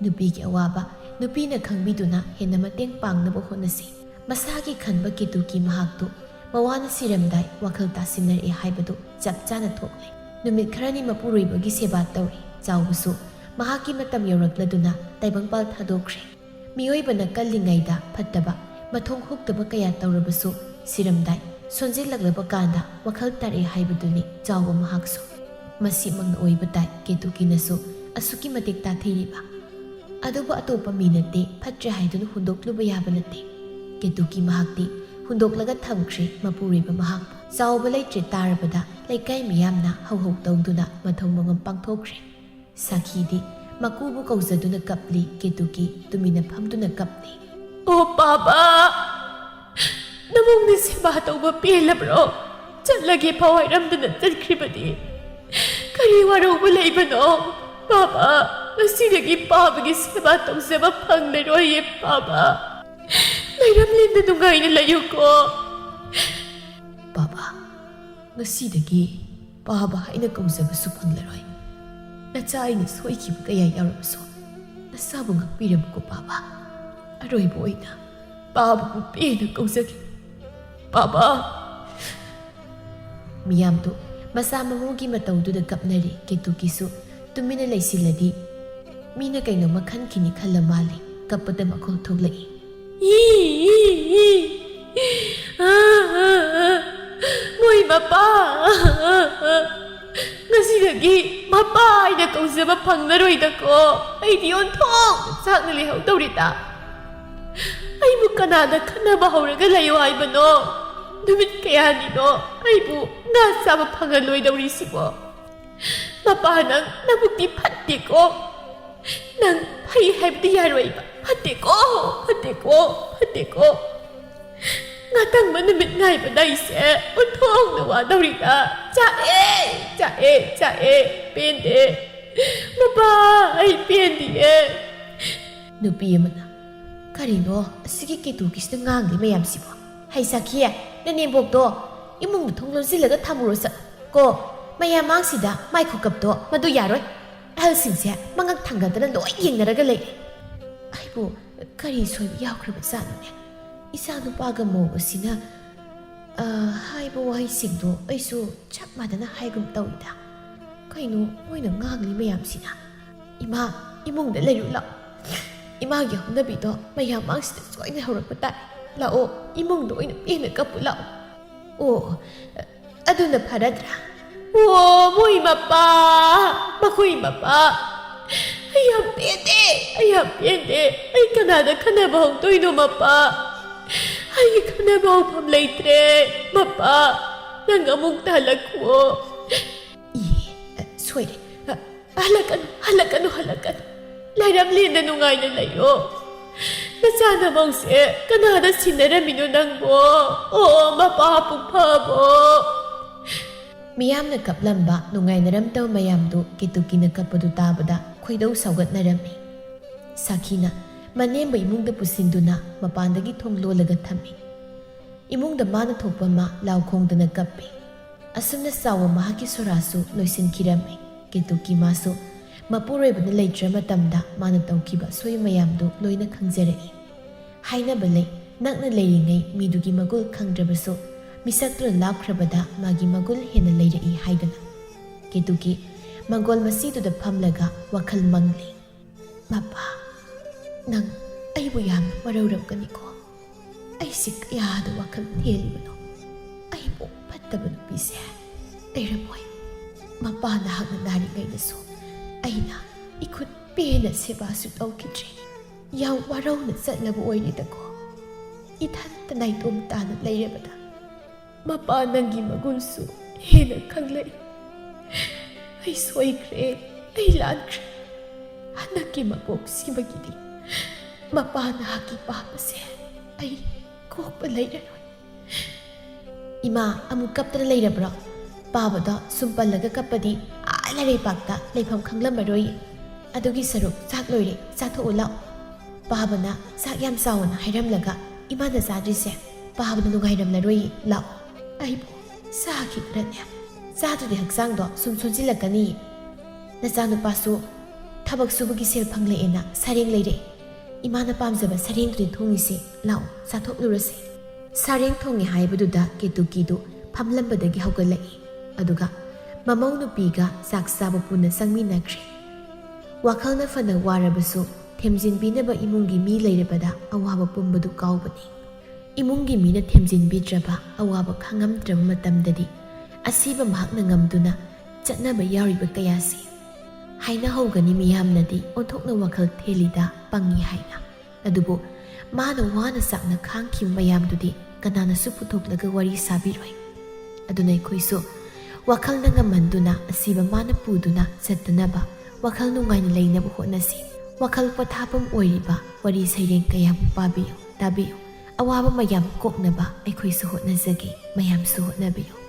ꯅꯨꯄꯤꯒꯤ ꯑꯋꯥꯕ ꯅꯨꯄꯤꯅ ꯈꯪꯕꯤꯗꯨꯅ ꯍꯦꯟꯅ ꯃꯇꯦꯡ ꯄꯥꯡꯅꯕ ꯍꯣꯠꯅꯁꯤ꯫ ꯃꯁꯥꯒꯤ ꯈꯟꯕ ꯀꯦꯇꯨꯀꯤ ꯃꯍꯥꯛꯇꯨ ꯃꯋꯥꯅ ꯁꯤꯔꯝꯗꯥꯏ ꯋꯥꯈꯜ ꯇꯥꯁꯤꯟꯅꯔꯛꯑꯦ ꯍꯥꯏꯕꯗꯨ ꯆꯞ ꯆꯥꯅ ꯊꯣꯛꯂꯦ꯫ ꯅꯨꯃꯤꯠ ꯈꯔꯅꯤ ꯃꯄꯨꯔꯣꯏꯕꯒꯤ ꯁꯦꯕꯥ ꯇꯧꯔꯤ꯫ ꯆꯥꯎꯕꯁꯨ ꯃꯍꯥꯛꯀꯤ ꯃꯇꯝ ꯌꯧꯔꯛꯂꯗꯨꯅ ꯇꯥꯏꯕꯪꯄꯥꯜ ꯊꯥꯗꯣꯛꯈ꯭ꯔꯦ꯫ ꯃꯤꯑꯣꯏꯕꯅ ꯀꯜꯂꯤꯉꯩꯗ ꯐꯠꯇꯕ, ꯃꯊꯣꯡ ꯍꯨꯛꯇꯕ ꯀꯌꯥ ꯇꯧꯔꯕꯁꯨ, ꯁꯤꯔꯝꯗꯥꯏ ꯁꯣꯟꯖꯤꯜꯂꯛꯂꯕ ꯀꯥꯟꯗ ꯋꯥꯈꯜ ꯇꯥꯔꯛꯑꯦ ꯍꯥꯏꯕꯗꯨꯅꯤ ꯆꯥꯎꯕ ꯃꯍꯥꯛꯁꯨ꯫ ꯃꯁꯤꯃꯛꯅ ꯑꯣꯏꯕ ꯇꯥꯏ ꯀꯦꯇꯨꯀꯤꯅꯁꯨ ꯑꯁꯨꯛꯀꯤ ꯃꯇꯤꯛ ꯇꯥꯊꯤꯔꯤꯕ꯫ ꯑꯗꯨꯕꯨ ꯑꯇꯣꯞꯄ ꯃꯤ ꯅꯠꯇꯦ, ꯐꯠꯇ꯭ꯔꯦ ꯍꯥꯏꯗꯨꯅ ꯍꯨꯟꯗꯣꯛꯂꯨꯕ ꯌꯥꯕ ꯅꯠꯇꯦ꯫ ꯀꯦꯇꯨꯀꯤ ꯃꯍꯥꯛꯇꯤ ꯍꯨꯟꯗꯣꯛꯂꯒ ꯊꯝꯈ꯭ꯔꯦ ꯃꯄꯨꯔꯣꯏꯕ ꯃꯍꯥꯛꯄꯨ꯫ ꯆꯥꯎꯕ ꯂꯩꯇ꯭ꯔꯦ ꯇꯥꯔꯕꯗ ꯂꯩꯀꯥꯏ ꯃꯤꯌꯥꯝꯅ ꯍꯧꯍꯧ ꯇꯧꯗꯨꯅ ꯃꯊꯧ ꯃꯉꯝ ꯄꯥꯡꯊꯣꯛꯈ꯭ꯔꯦ꯫ ꯁꯥꯈꯤꯗꯤ ꯃꯀꯨꯕꯨ ꯀꯧꯖꯗꯨꯅ ꯀꯞꯂꯤ, ꯀꯦꯇꯨꯀꯤ ꯇꯨꯃꯤꯟꯅ ꯐꯝꯗꯨꯅ ꯀꯞꯂꯤ꯫ "ꯑꯣ ꯄꯥꯕ, ꯅꯕꯨꯡꯅ ꯁꯦꯕꯥ ꯇꯧꯕ ꯄꯦꯜꯂꯕ꯭ꯔꯣ? ꯆꯠꯂꯒꯦ ꯐꯥꯎ ꯍꯥꯏꯔꯝꯗꯅ ꯆꯠꯈ꯭ꯔꯤꯕꯗꯤ ꯀꯔꯤ ꯋꯥꯔꯧꯕ ꯂꯩꯕꯅꯣ ꯄꯥꯕ?" ꯉꯁꯤꯗꯒꯤ ꯄꯥꯕꯒꯤ ꯁꯦꯕꯥ ꯇꯧꯖꯕ ꯐꯪꯂꯔꯣꯏꯌꯦ, ꯄꯥꯕ꯫ ꯂꯩꯔꯝꯂꯦꯟꯗ ꯅꯨꯡꯉꯥꯏꯅ ꯂꯩꯌꯨꯀꯣ꯫ ꯄꯥꯕ, ꯉꯁꯤꯗꯒꯤ ꯄꯥꯕ ꯍꯥꯏꯅ ꯀꯧꯖꯕꯁꯨ ꯐꯪꯂꯔꯣꯏ꯫ ꯅꯆꯥ ꯑꯩꯅ ꯁꯣꯏꯈꯤꯕ ꯀꯌꯥ ꯌꯥꯎꯔꯕꯁꯨ ꯅꯁꯥꯕꯨ ꯉꯥꯛꯄꯤꯔꯝꯃꯨꯀꯣ, ꯄꯥꯕ꯫ ꯑꯔꯣꯏꯕ ꯑꯣꯏꯅ ꯄꯥꯕꯕꯨ ꯄꯦꯟꯅ ꯀꯧꯖꯒꯦ, ꯄꯥꯕ꯫ ꯃꯤꯌꯥꯝꯗꯨ ꯃꯆꯥ ꯃꯃꯧꯒꯤ ꯃꯇꯧꯗꯨꯗ ꯀꯞꯅꯔꯤ꯫ ꯀꯦꯇꯨꯀꯤꯁꯨ ꯇꯨꯃꯤꯟꯅ ꯂꯩꯁꯤꯜꯂꯗꯤ ꯃꯤꯅ ꯀꯩꯅꯣꯝꯃ ꯈꯟꯈꯤꯅꯤ ꯈꯜꯂ ꯃꯥꯜꯂꯦ ꯀꯞꯄꯗ ꯃꯈꯣꯜ ꯊꯣꯛꯂꯛꯏ꯫ E, E, E. ꯑ, ꯑ, ꯑ꯫ ꯃꯣꯏ ꯃꯄꯥ꯫ ꯑ, ꯑ, ꯑ꯫ ꯉꯁꯤꯗꯒꯤ ꯃꯄꯥ ꯍꯥꯏꯅ ꯀꯧꯖꯕ ꯐꯪꯂꯔꯣꯏꯗꯀꯣ꯫ ꯑꯩꯗꯤ ꯑꯣꯟꯊꯣꯛꯅ ꯆꯥꯛꯅ ꯂꯩꯍꯧꯗꯧꯔꯤꯗ꯫ ꯑꯩꯕꯨ ꯀꯅꯥꯅ ꯈꯟꯅꯕ ꯍꯧꯔꯒ ꯂꯩꯌꯣ ꯍꯥꯏꯕꯅꯣ? ꯅꯨꯃꯤꯠ ꯀꯌꯥꯅꯤꯅꯣ ꯑꯩꯕꯨ ꯉꯥ ꯆꯥꯕ ꯐꯪꯍꯜꯂꯣꯏꯗꯧꯔꯤꯁꯤꯕꯣ? ꯃꯄꯥ, ꯅꯪ ꯅꯕꯨꯛꯇꯤ ꯐꯠꯇꯦꯀꯣ꯫ ꯅꯪ ꯐꯩ ꯍꯥꯏꯕꯗꯤ ꯌꯥꯔꯣꯏꯕ꯫ ꯐꯠꯇꯦꯀꯣ, ꯐꯠꯇꯦꯀꯣ, ꯐꯠꯇꯦꯀꯣ꯫ ꯉꯥꯇꯪꯕ ꯅꯨꯃꯤꯠ ꯉꯥꯏꯕꯗ ꯑꯩꯁꯦ ꯑꯣꯟꯊꯣꯛꯅ ꯋꯥꯗꯧꯔꯤꯗ꯫ ꯆꯥꯛꯑꯦ, ꯆꯥꯛꯑꯦ, ꯆꯥꯛꯑꯦ꯫ ꯄꯦꯟꯗꯦ꯫ ꯃꯄꯥ, ꯑꯩ ꯄꯦꯟꯗꯤꯌꯦ꯫ ꯅꯨꯄꯤ ꯑꯃꯅ, "ꯀꯔꯤꯅꯣ ꯑꯁꯤꯒꯤ ꯀꯦꯇꯨꯀꯤꯁꯤꯅ ꯉꯥꯡꯂꯤ ꯃꯌꯥꯝꯁꯤꯕꯣ? ꯍꯩ ꯁꯥꯈꯤ, ꯅꯅꯦꯝꯕꯣꯛꯇꯣ ꯏꯃꯨꯡꯗ ꯊꯣꯡ ꯂꯣꯟꯁꯤꯜꯂꯒ ꯊꯝꯃꯨꯔꯣ ꯆꯠ ꯀꯣ꯫ ꯃꯌꯥꯝ ꯃꯥꯡꯁꯤꯗ ꯃꯥꯏ ꯈꯨꯀꯞꯇꯣ ꯃꯗꯨ ꯌꯥꯔꯣꯏ꯫ ꯑꯍꯜꯁꯤꯡꯁꯦ ꯃꯉꯛ ꯊꯥꯡꯒꯠꯇꯅ ꯂꯣꯏ ꯌꯦꯡꯅꯔꯒ ꯂꯩꯔꯦ꯫ ꯑꯩꯕꯨ ꯀꯔꯤ ꯁꯣꯏꯕ ꯌꯥꯎꯈ꯭ꯔꯕ ꯖꯥꯠꯅꯣꯅꯦ? ꯏꯆꯥ ꯅꯨꯄꯥꯒ ꯃꯧ ꯑꯁꯤꯅ, ꯑ, ꯍꯥꯏꯕ ꯋꯥꯍꯩꯁꯤꯡꯗꯣ ꯑꯩꯁꯨ ꯆꯞ ꯃꯥꯟꯅꯅ ꯍꯥꯏꯒꯨꯝ ꯇꯧꯏꯗ꯫ ꯀꯩꯅꯣ ꯃꯣꯏꯅ ꯉꯥꯡꯂꯤ ꯃꯌꯥꯝꯁꯤꯅ? ꯏꯃꯥ, ꯏꯃꯨꯡꯗ ꯂꯩꯔꯨ ꯂꯥꯛꯑꯣ꯫ ꯏꯃꯥꯒꯤ ꯍꯧꯅꯕꯤꯗꯣ ꯃꯌꯥꯝ ꯃꯥꯡꯁꯤꯗ ꯁꯣꯏꯅ ꯍꯧꯔꯛꯄ ꯇꯥꯏ꯫ ꯂꯥꯛꯑꯣ, ꯏꯃꯨꯡꯗ ꯑꯣꯏꯅ ꯄꯦꯟꯅ ꯀꯞꯄꯨ ꯂꯥꯛꯑꯣ꯫ ꯑꯣ, ꯑꯗꯨꯅ ꯐꯔꯗ꯭ꯔꯥ?" ꯑꯣ, ꯃꯣꯏ ꯃꯄꯥ, ꯃꯈꯣꯏ ꯃꯄꯥ꯫ ꯑꯩ ꯌꯥꯝ ꯄꯦꯟꯗꯦ, ꯑꯩ ꯌꯥꯝ ꯄꯦꯟꯗꯦ꯫ ꯑꯩ ꯀꯅꯥꯗ ꯈꯟꯅꯕ ꯍꯧꯗꯣꯏꯅꯣ, ꯃꯄꯥ? ꯑꯩꯒꯤ ꯈꯟꯅꯕ ꯍꯧꯐꯝ ꯂꯩꯇ꯭ꯔꯦ, ꯃꯄꯥ꯫ ꯅꯪ ꯑꯃꯨꯛꯇ ꯍꯜꯂꯛꯈꯨꯑꯣ꯫ ꯏ, ꯁꯣꯏꯔꯦ꯫ ꯍꯜꯂꯛꯀꯅꯨ, ꯍꯜꯂꯛꯀꯅꯨ, ꯍꯜꯂꯛꯀꯅꯨ꯫ ꯂꯩꯔꯝꯂꯦꯟꯗ ꯅꯨꯡꯉꯥꯏꯅ ꯂꯩꯌꯣ꯫ ꯅꯆꯥ ꯅꯃꯧꯁꯦ ꯀꯅꯥꯗ ꯁꯤꯟꯅꯔꯝꯃꯤꯅꯣ ꯅꯪꯕꯣ? ꯑꯣ, ꯃꯄꯥ ꯄꯨꯛꯐꯕꯣ꯫ ꯃꯤꯌꯥꯝꯅ ꯀꯞꯂꯝꯕ ꯅꯨꯡꯉꯥꯏꯅꯔꯝꯗꯕ ꯃꯌꯥꯝꯗꯨ ꯀꯦꯇꯨꯀꯤꯅ ꯀꯞꯄꯗꯨ ꯇꯥꯕꯗ ꯈꯣꯏꯗꯧ ꯁꯥꯎꯒꯠꯅꯔꯝꯃꯤ꯫ ꯁꯥꯈꯤꯅ ꯃꯅꯦꯝꯕ ꯏꯃꯨꯡꯗ ꯄꯨꯁꯤꯟꯗꯨꯅ ꯃꯄꯥꯟꯗꯒꯤ ꯊꯣꯡ ꯂꯣꯜꯂꯒ ꯊꯝꯃꯤ꯫ ꯏꯃꯨꯡꯗ ꯃꯥꯅ ꯊꯣꯛꯄ ꯑꯃ ꯂꯥꯎ ꯈꯣꯡꯗꯅ ꯀꯞꯄꯤ꯫ ꯑꯁꯨꯝꯅ ꯆꯥꯎꯕ ꯃꯍꯥꯛꯀꯤ ꯁꯣꯔꯥꯁꯨ ꯂꯣꯏꯁꯤꯟꯈꯤꯔꯝꯃꯤ꯫ ꯀꯦꯇꯨꯀꯤ ꯃꯥꯁꯨ ꯃꯄꯨꯔꯣꯏꯕꯅ ꯂꯩꯇ꯭ꯔ ꯃꯇꯝꯗ ꯃꯥꯅ ꯇꯧꯈꯤꯕ ꯑꯁꯣꯏ ꯃꯌꯥꯝꯗꯨ ꯂꯣꯏꯅ ꯈꯪꯖꯔꯛꯏ꯫ ꯍꯥꯏꯅꯕ ꯂꯩ, ꯅꯛꯅ ꯂꯩꯔꯤꯉꯩ ꯃꯤꯗꯨꯒꯤ ꯃꯒꯨꯜ ꯈꯪꯗ꯭ꯔꯕꯁꯨ ꯃꯤꯁꯛꯇꯨꯅ ꯂꯥꯞꯈ꯭ꯔꯕꯗ ꯃꯥꯒꯤ ꯃꯒꯨꯜ ꯍꯦꯟꯅ ꯂꯩꯔꯛꯏ ꯍꯥꯏꯗꯅ꯫ ꯀꯦꯇꯨꯀꯤ ꯃꯪꯒꯣꯜ ꯃꯁꯤꯗꯨꯗ ꯐꯝꯂꯒ ꯋꯥꯈꯜ ꯃꯪꯂꯤ꯫ ꯃꯄꯥ, ꯅꯪ ꯑꯩꯕꯨ ꯌꯥꯝꯅ ꯋꯥꯔꯧꯔꯝꯒꯅꯤꯀꯣ꯫ ꯑꯩꯁꯦ ꯀꯌꯥꯗ ꯋꯥꯈꯜ ꯊꯦꯜꯂꯤꯕꯅꯣ꯫ ꯑꯩꯕꯨ ꯐꯠꯇꯕ ꯅꯨꯄꯤꯁꯦ ꯂꯩꯔꯝꯃꯣꯏ꯫ ꯃꯄꯥ ꯅꯍꯥꯛꯅ ꯅꯥꯔꯤꯉꯩꯗꯁꯨ ꯑꯩꯅ ꯏꯈꯨꯠ ꯄꯦꯟꯅ ꯁꯦꯕꯥꯁꯨ ꯇꯧꯈꯤꯗ꯭ꯔꯦ꯫ ꯌꯥꯝ ꯋꯥꯔꯧꯅ ꯆꯠꯂꯕ ꯑꯣꯏꯔꯦꯗꯀꯣ꯫ ꯏꯊꯟꯇ ꯅꯥꯏꯇꯣꯝ ꯇꯥꯅ ꯂꯩꯔꯕꯗ ꯃꯄꯥ ꯅꯪꯒꯤ ꯃꯒꯨꯟꯁꯨ ꯍꯦꯟꯅ ꯈꯪꯂꯛꯏ꯫ ꯑꯩ ꯁꯣꯏꯈ꯭ꯔꯦ, ꯑꯩ ꯂꯥꯟꯈ꯭ꯔꯦ꯫ ꯍꯟꯗꯛꯀꯤ ꯃꯄꯣꯛꯁꯤꯃꯒꯤꯗꯤ ꯃꯄꯥ ꯅꯍꯥꯛꯀꯤ ꯄꯥꯝꯕꯁꯦ ꯑꯩ ꯀꯣꯛꯄ ꯂꯩꯔꯔꯣꯏ꯫ ꯏꯃꯥ, ꯑꯃꯨꯛ ꯀꯞꯇꯅ ꯂꯩꯔꯕ꯭ꯔꯣ? ꯄꯥꯕꯗꯣ ꯁꯨꯝ ꯄꯜꯂꯒ ꯀꯞꯄꯗꯤ ꯑꯥ ꯂꯥꯏꯔꯩꯄꯥꯛꯇ ꯂꯩꯐꯝ ꯈꯪꯂꯝꯃꯔꯣꯏ꯫ ꯑꯗꯨꯒꯤ ꯁꯔꯨꯛ ꯆꯥꯛ ꯂꯣꯏꯔꯦ, ꯆꯥꯊꯣꯛꯎ ꯂꯥꯎ꯫ ꯄꯥꯕꯅ ꯆꯥꯛ ꯌꯥꯝ ꯆꯥꯎꯅ ꯍꯥꯏꯔꯝꯂꯒ ꯏꯃꯥꯅ ꯆꯥꯗ꯭ꯔꯤꯁꯦ ꯄꯥꯕꯅ ꯅꯨꯡꯉꯥꯏꯔꯝꯂꯔꯣꯏ꯫ ꯂꯥꯛꯑꯣ, ꯑꯩꯕꯨ ꯆꯥꯈꯤꯗ꯭ꯔꯅꯦ꯫ ꯆꯥꯗ꯭ꯔꯗꯤ ꯍꯛꯆꯥꯡꯗꯣ ꯁꯨꯝ ꯁꯣꯟꯖꯤꯜꯂꯛꯀꯅꯤ꯫ ꯅꯆꯥꯅꯨꯄꯥꯁꯨ ꯊꯕꯛ ꯁꯨꯕꯒꯤ ꯁꯦꯜ ꯐꯪꯂꯛꯑꯦꯅ ꯁꯔꯦꯡ ꯂꯩꯔꯛꯑꯦ꯫ ꯏꯃꯥꯅ ꯄꯥꯝꯖꯕ ꯁꯔꯦꯡꯗꯨꯅꯤ ꯊꯣꯡꯉꯤꯁꯦ꯫ ꯂꯥꯛꯑꯣ, ꯆꯥꯊꯣꯛꯂꯨꯔꯁꯦ꯫ ꯁꯔꯦꯡ ꯊꯣꯡꯉꯦ ꯍꯥꯏꯕꯗꯨꯗ ꯀꯦꯇꯨꯀꯤꯗꯨ ꯐꯝꯂꯝꯕꯗꯒꯤ ꯍꯧꯒꯠꯂꯛꯏ꯫ ꯑꯗꯨꯒ ꯃꯃꯧ ꯅꯨꯄꯤꯒ ꯆꯥꯛ ꯆꯥꯕ ꯄꯨꯟꯅ ꯆꯪꯃꯤꯟꯅꯈ꯭ꯔꯦ꯫ ꯋꯥꯈꯜꯅ ꯐꯅ ꯋꯥꯔꯕꯁꯨ ꯊꯦꯝꯖꯤꯟꯕꯤꯅꯕ ꯏꯃꯨꯡꯒꯤ ꯃꯤ ꯂꯩꯔꯕꯗ ꯑꯋꯥꯕ ꯄꯨꯝꯕꯗꯨ ꯀꯥꯎꯕꯅꯤ꯫ ꯏꯃꯨꯡꯒꯤ ꯃꯤꯅ ꯊꯦꯝꯖꯤꯟꯕꯤꯗ꯭ꯔꯕ, ꯑꯋꯥꯕ ꯈꯥꯡꯉꯝꯗ꯭ꯔꯕ ꯃꯇꯝꯗꯗꯤ ꯑꯁꯤꯕ ꯃꯍꯥꯛꯅ ꯉꯝꯗꯨꯅ ꯆꯠꯅꯕ ꯌꯥꯎꯔꯤꯕ ꯀꯌꯥꯁꯤ ꯍꯥꯏꯅꯍꯧꯒꯅꯤ ꯃꯤꯌꯥꯝꯅꯗꯤ ꯑꯣꯟꯊꯣꯛꯅ ꯋꯥꯈꯜ ꯊꯦꯜꯂꯤꯗ, ꯄꯪꯉꯤ ꯍꯥꯏꯅ꯫ ꯑꯗꯨꯕꯨ ꯃꯥꯅ ꯋꯥꯅ ꯆꯥꯛꯅ ꯈꯥꯡꯈꯤꯕ ꯃꯌꯥꯝꯗꯨꯗꯤ ꯀꯅꯥꯅꯁꯨ ꯄꯨꯊꯣꯛꯂꯒ ꯋꯥꯔꯤ ꯁꯥꯕꯤꯔꯣꯏ꯫ ꯑꯗꯨꯅ ꯑꯩꯈꯣꯏꯁꯨ ꯋꯥꯈꯜꯅ ꯉꯝꯍꯟꯗꯨꯅ ꯑꯁꯤꯕ ꯃꯥꯅ ꯄꯨꯗꯨꯅ ꯆꯠꯇꯅꯕ ꯋꯥꯈꯜ ꯅꯨꯡꯉꯥꯏꯅ ꯂꯩꯅꯕ ꯍꯣꯠꯅꯁꯤ꯫ ꯋꯥꯈꯜ ꯄꯣꯊꯥꯐꯝ ꯑꯣꯏꯔꯤꯕ ꯋꯥꯔꯤ ꯁꯩꯔꯦꯡ ꯀꯌꯥꯕꯨ ꯄꯥꯕꯤꯌꯨ, ꯇꯥꯕꯤꯌꯨ꯫ ꯑꯋꯥꯕ ꯃꯌꯥꯝ ꯀꯣꯛꯅꯕ ꯑꯩꯈꯣꯏꯁꯨ ꯍꯣꯠꯅꯖꯒꯦ, ꯃꯌꯥꯝꯁꯨ ꯍꯣꯠꯅꯕꯤꯌꯨ꯫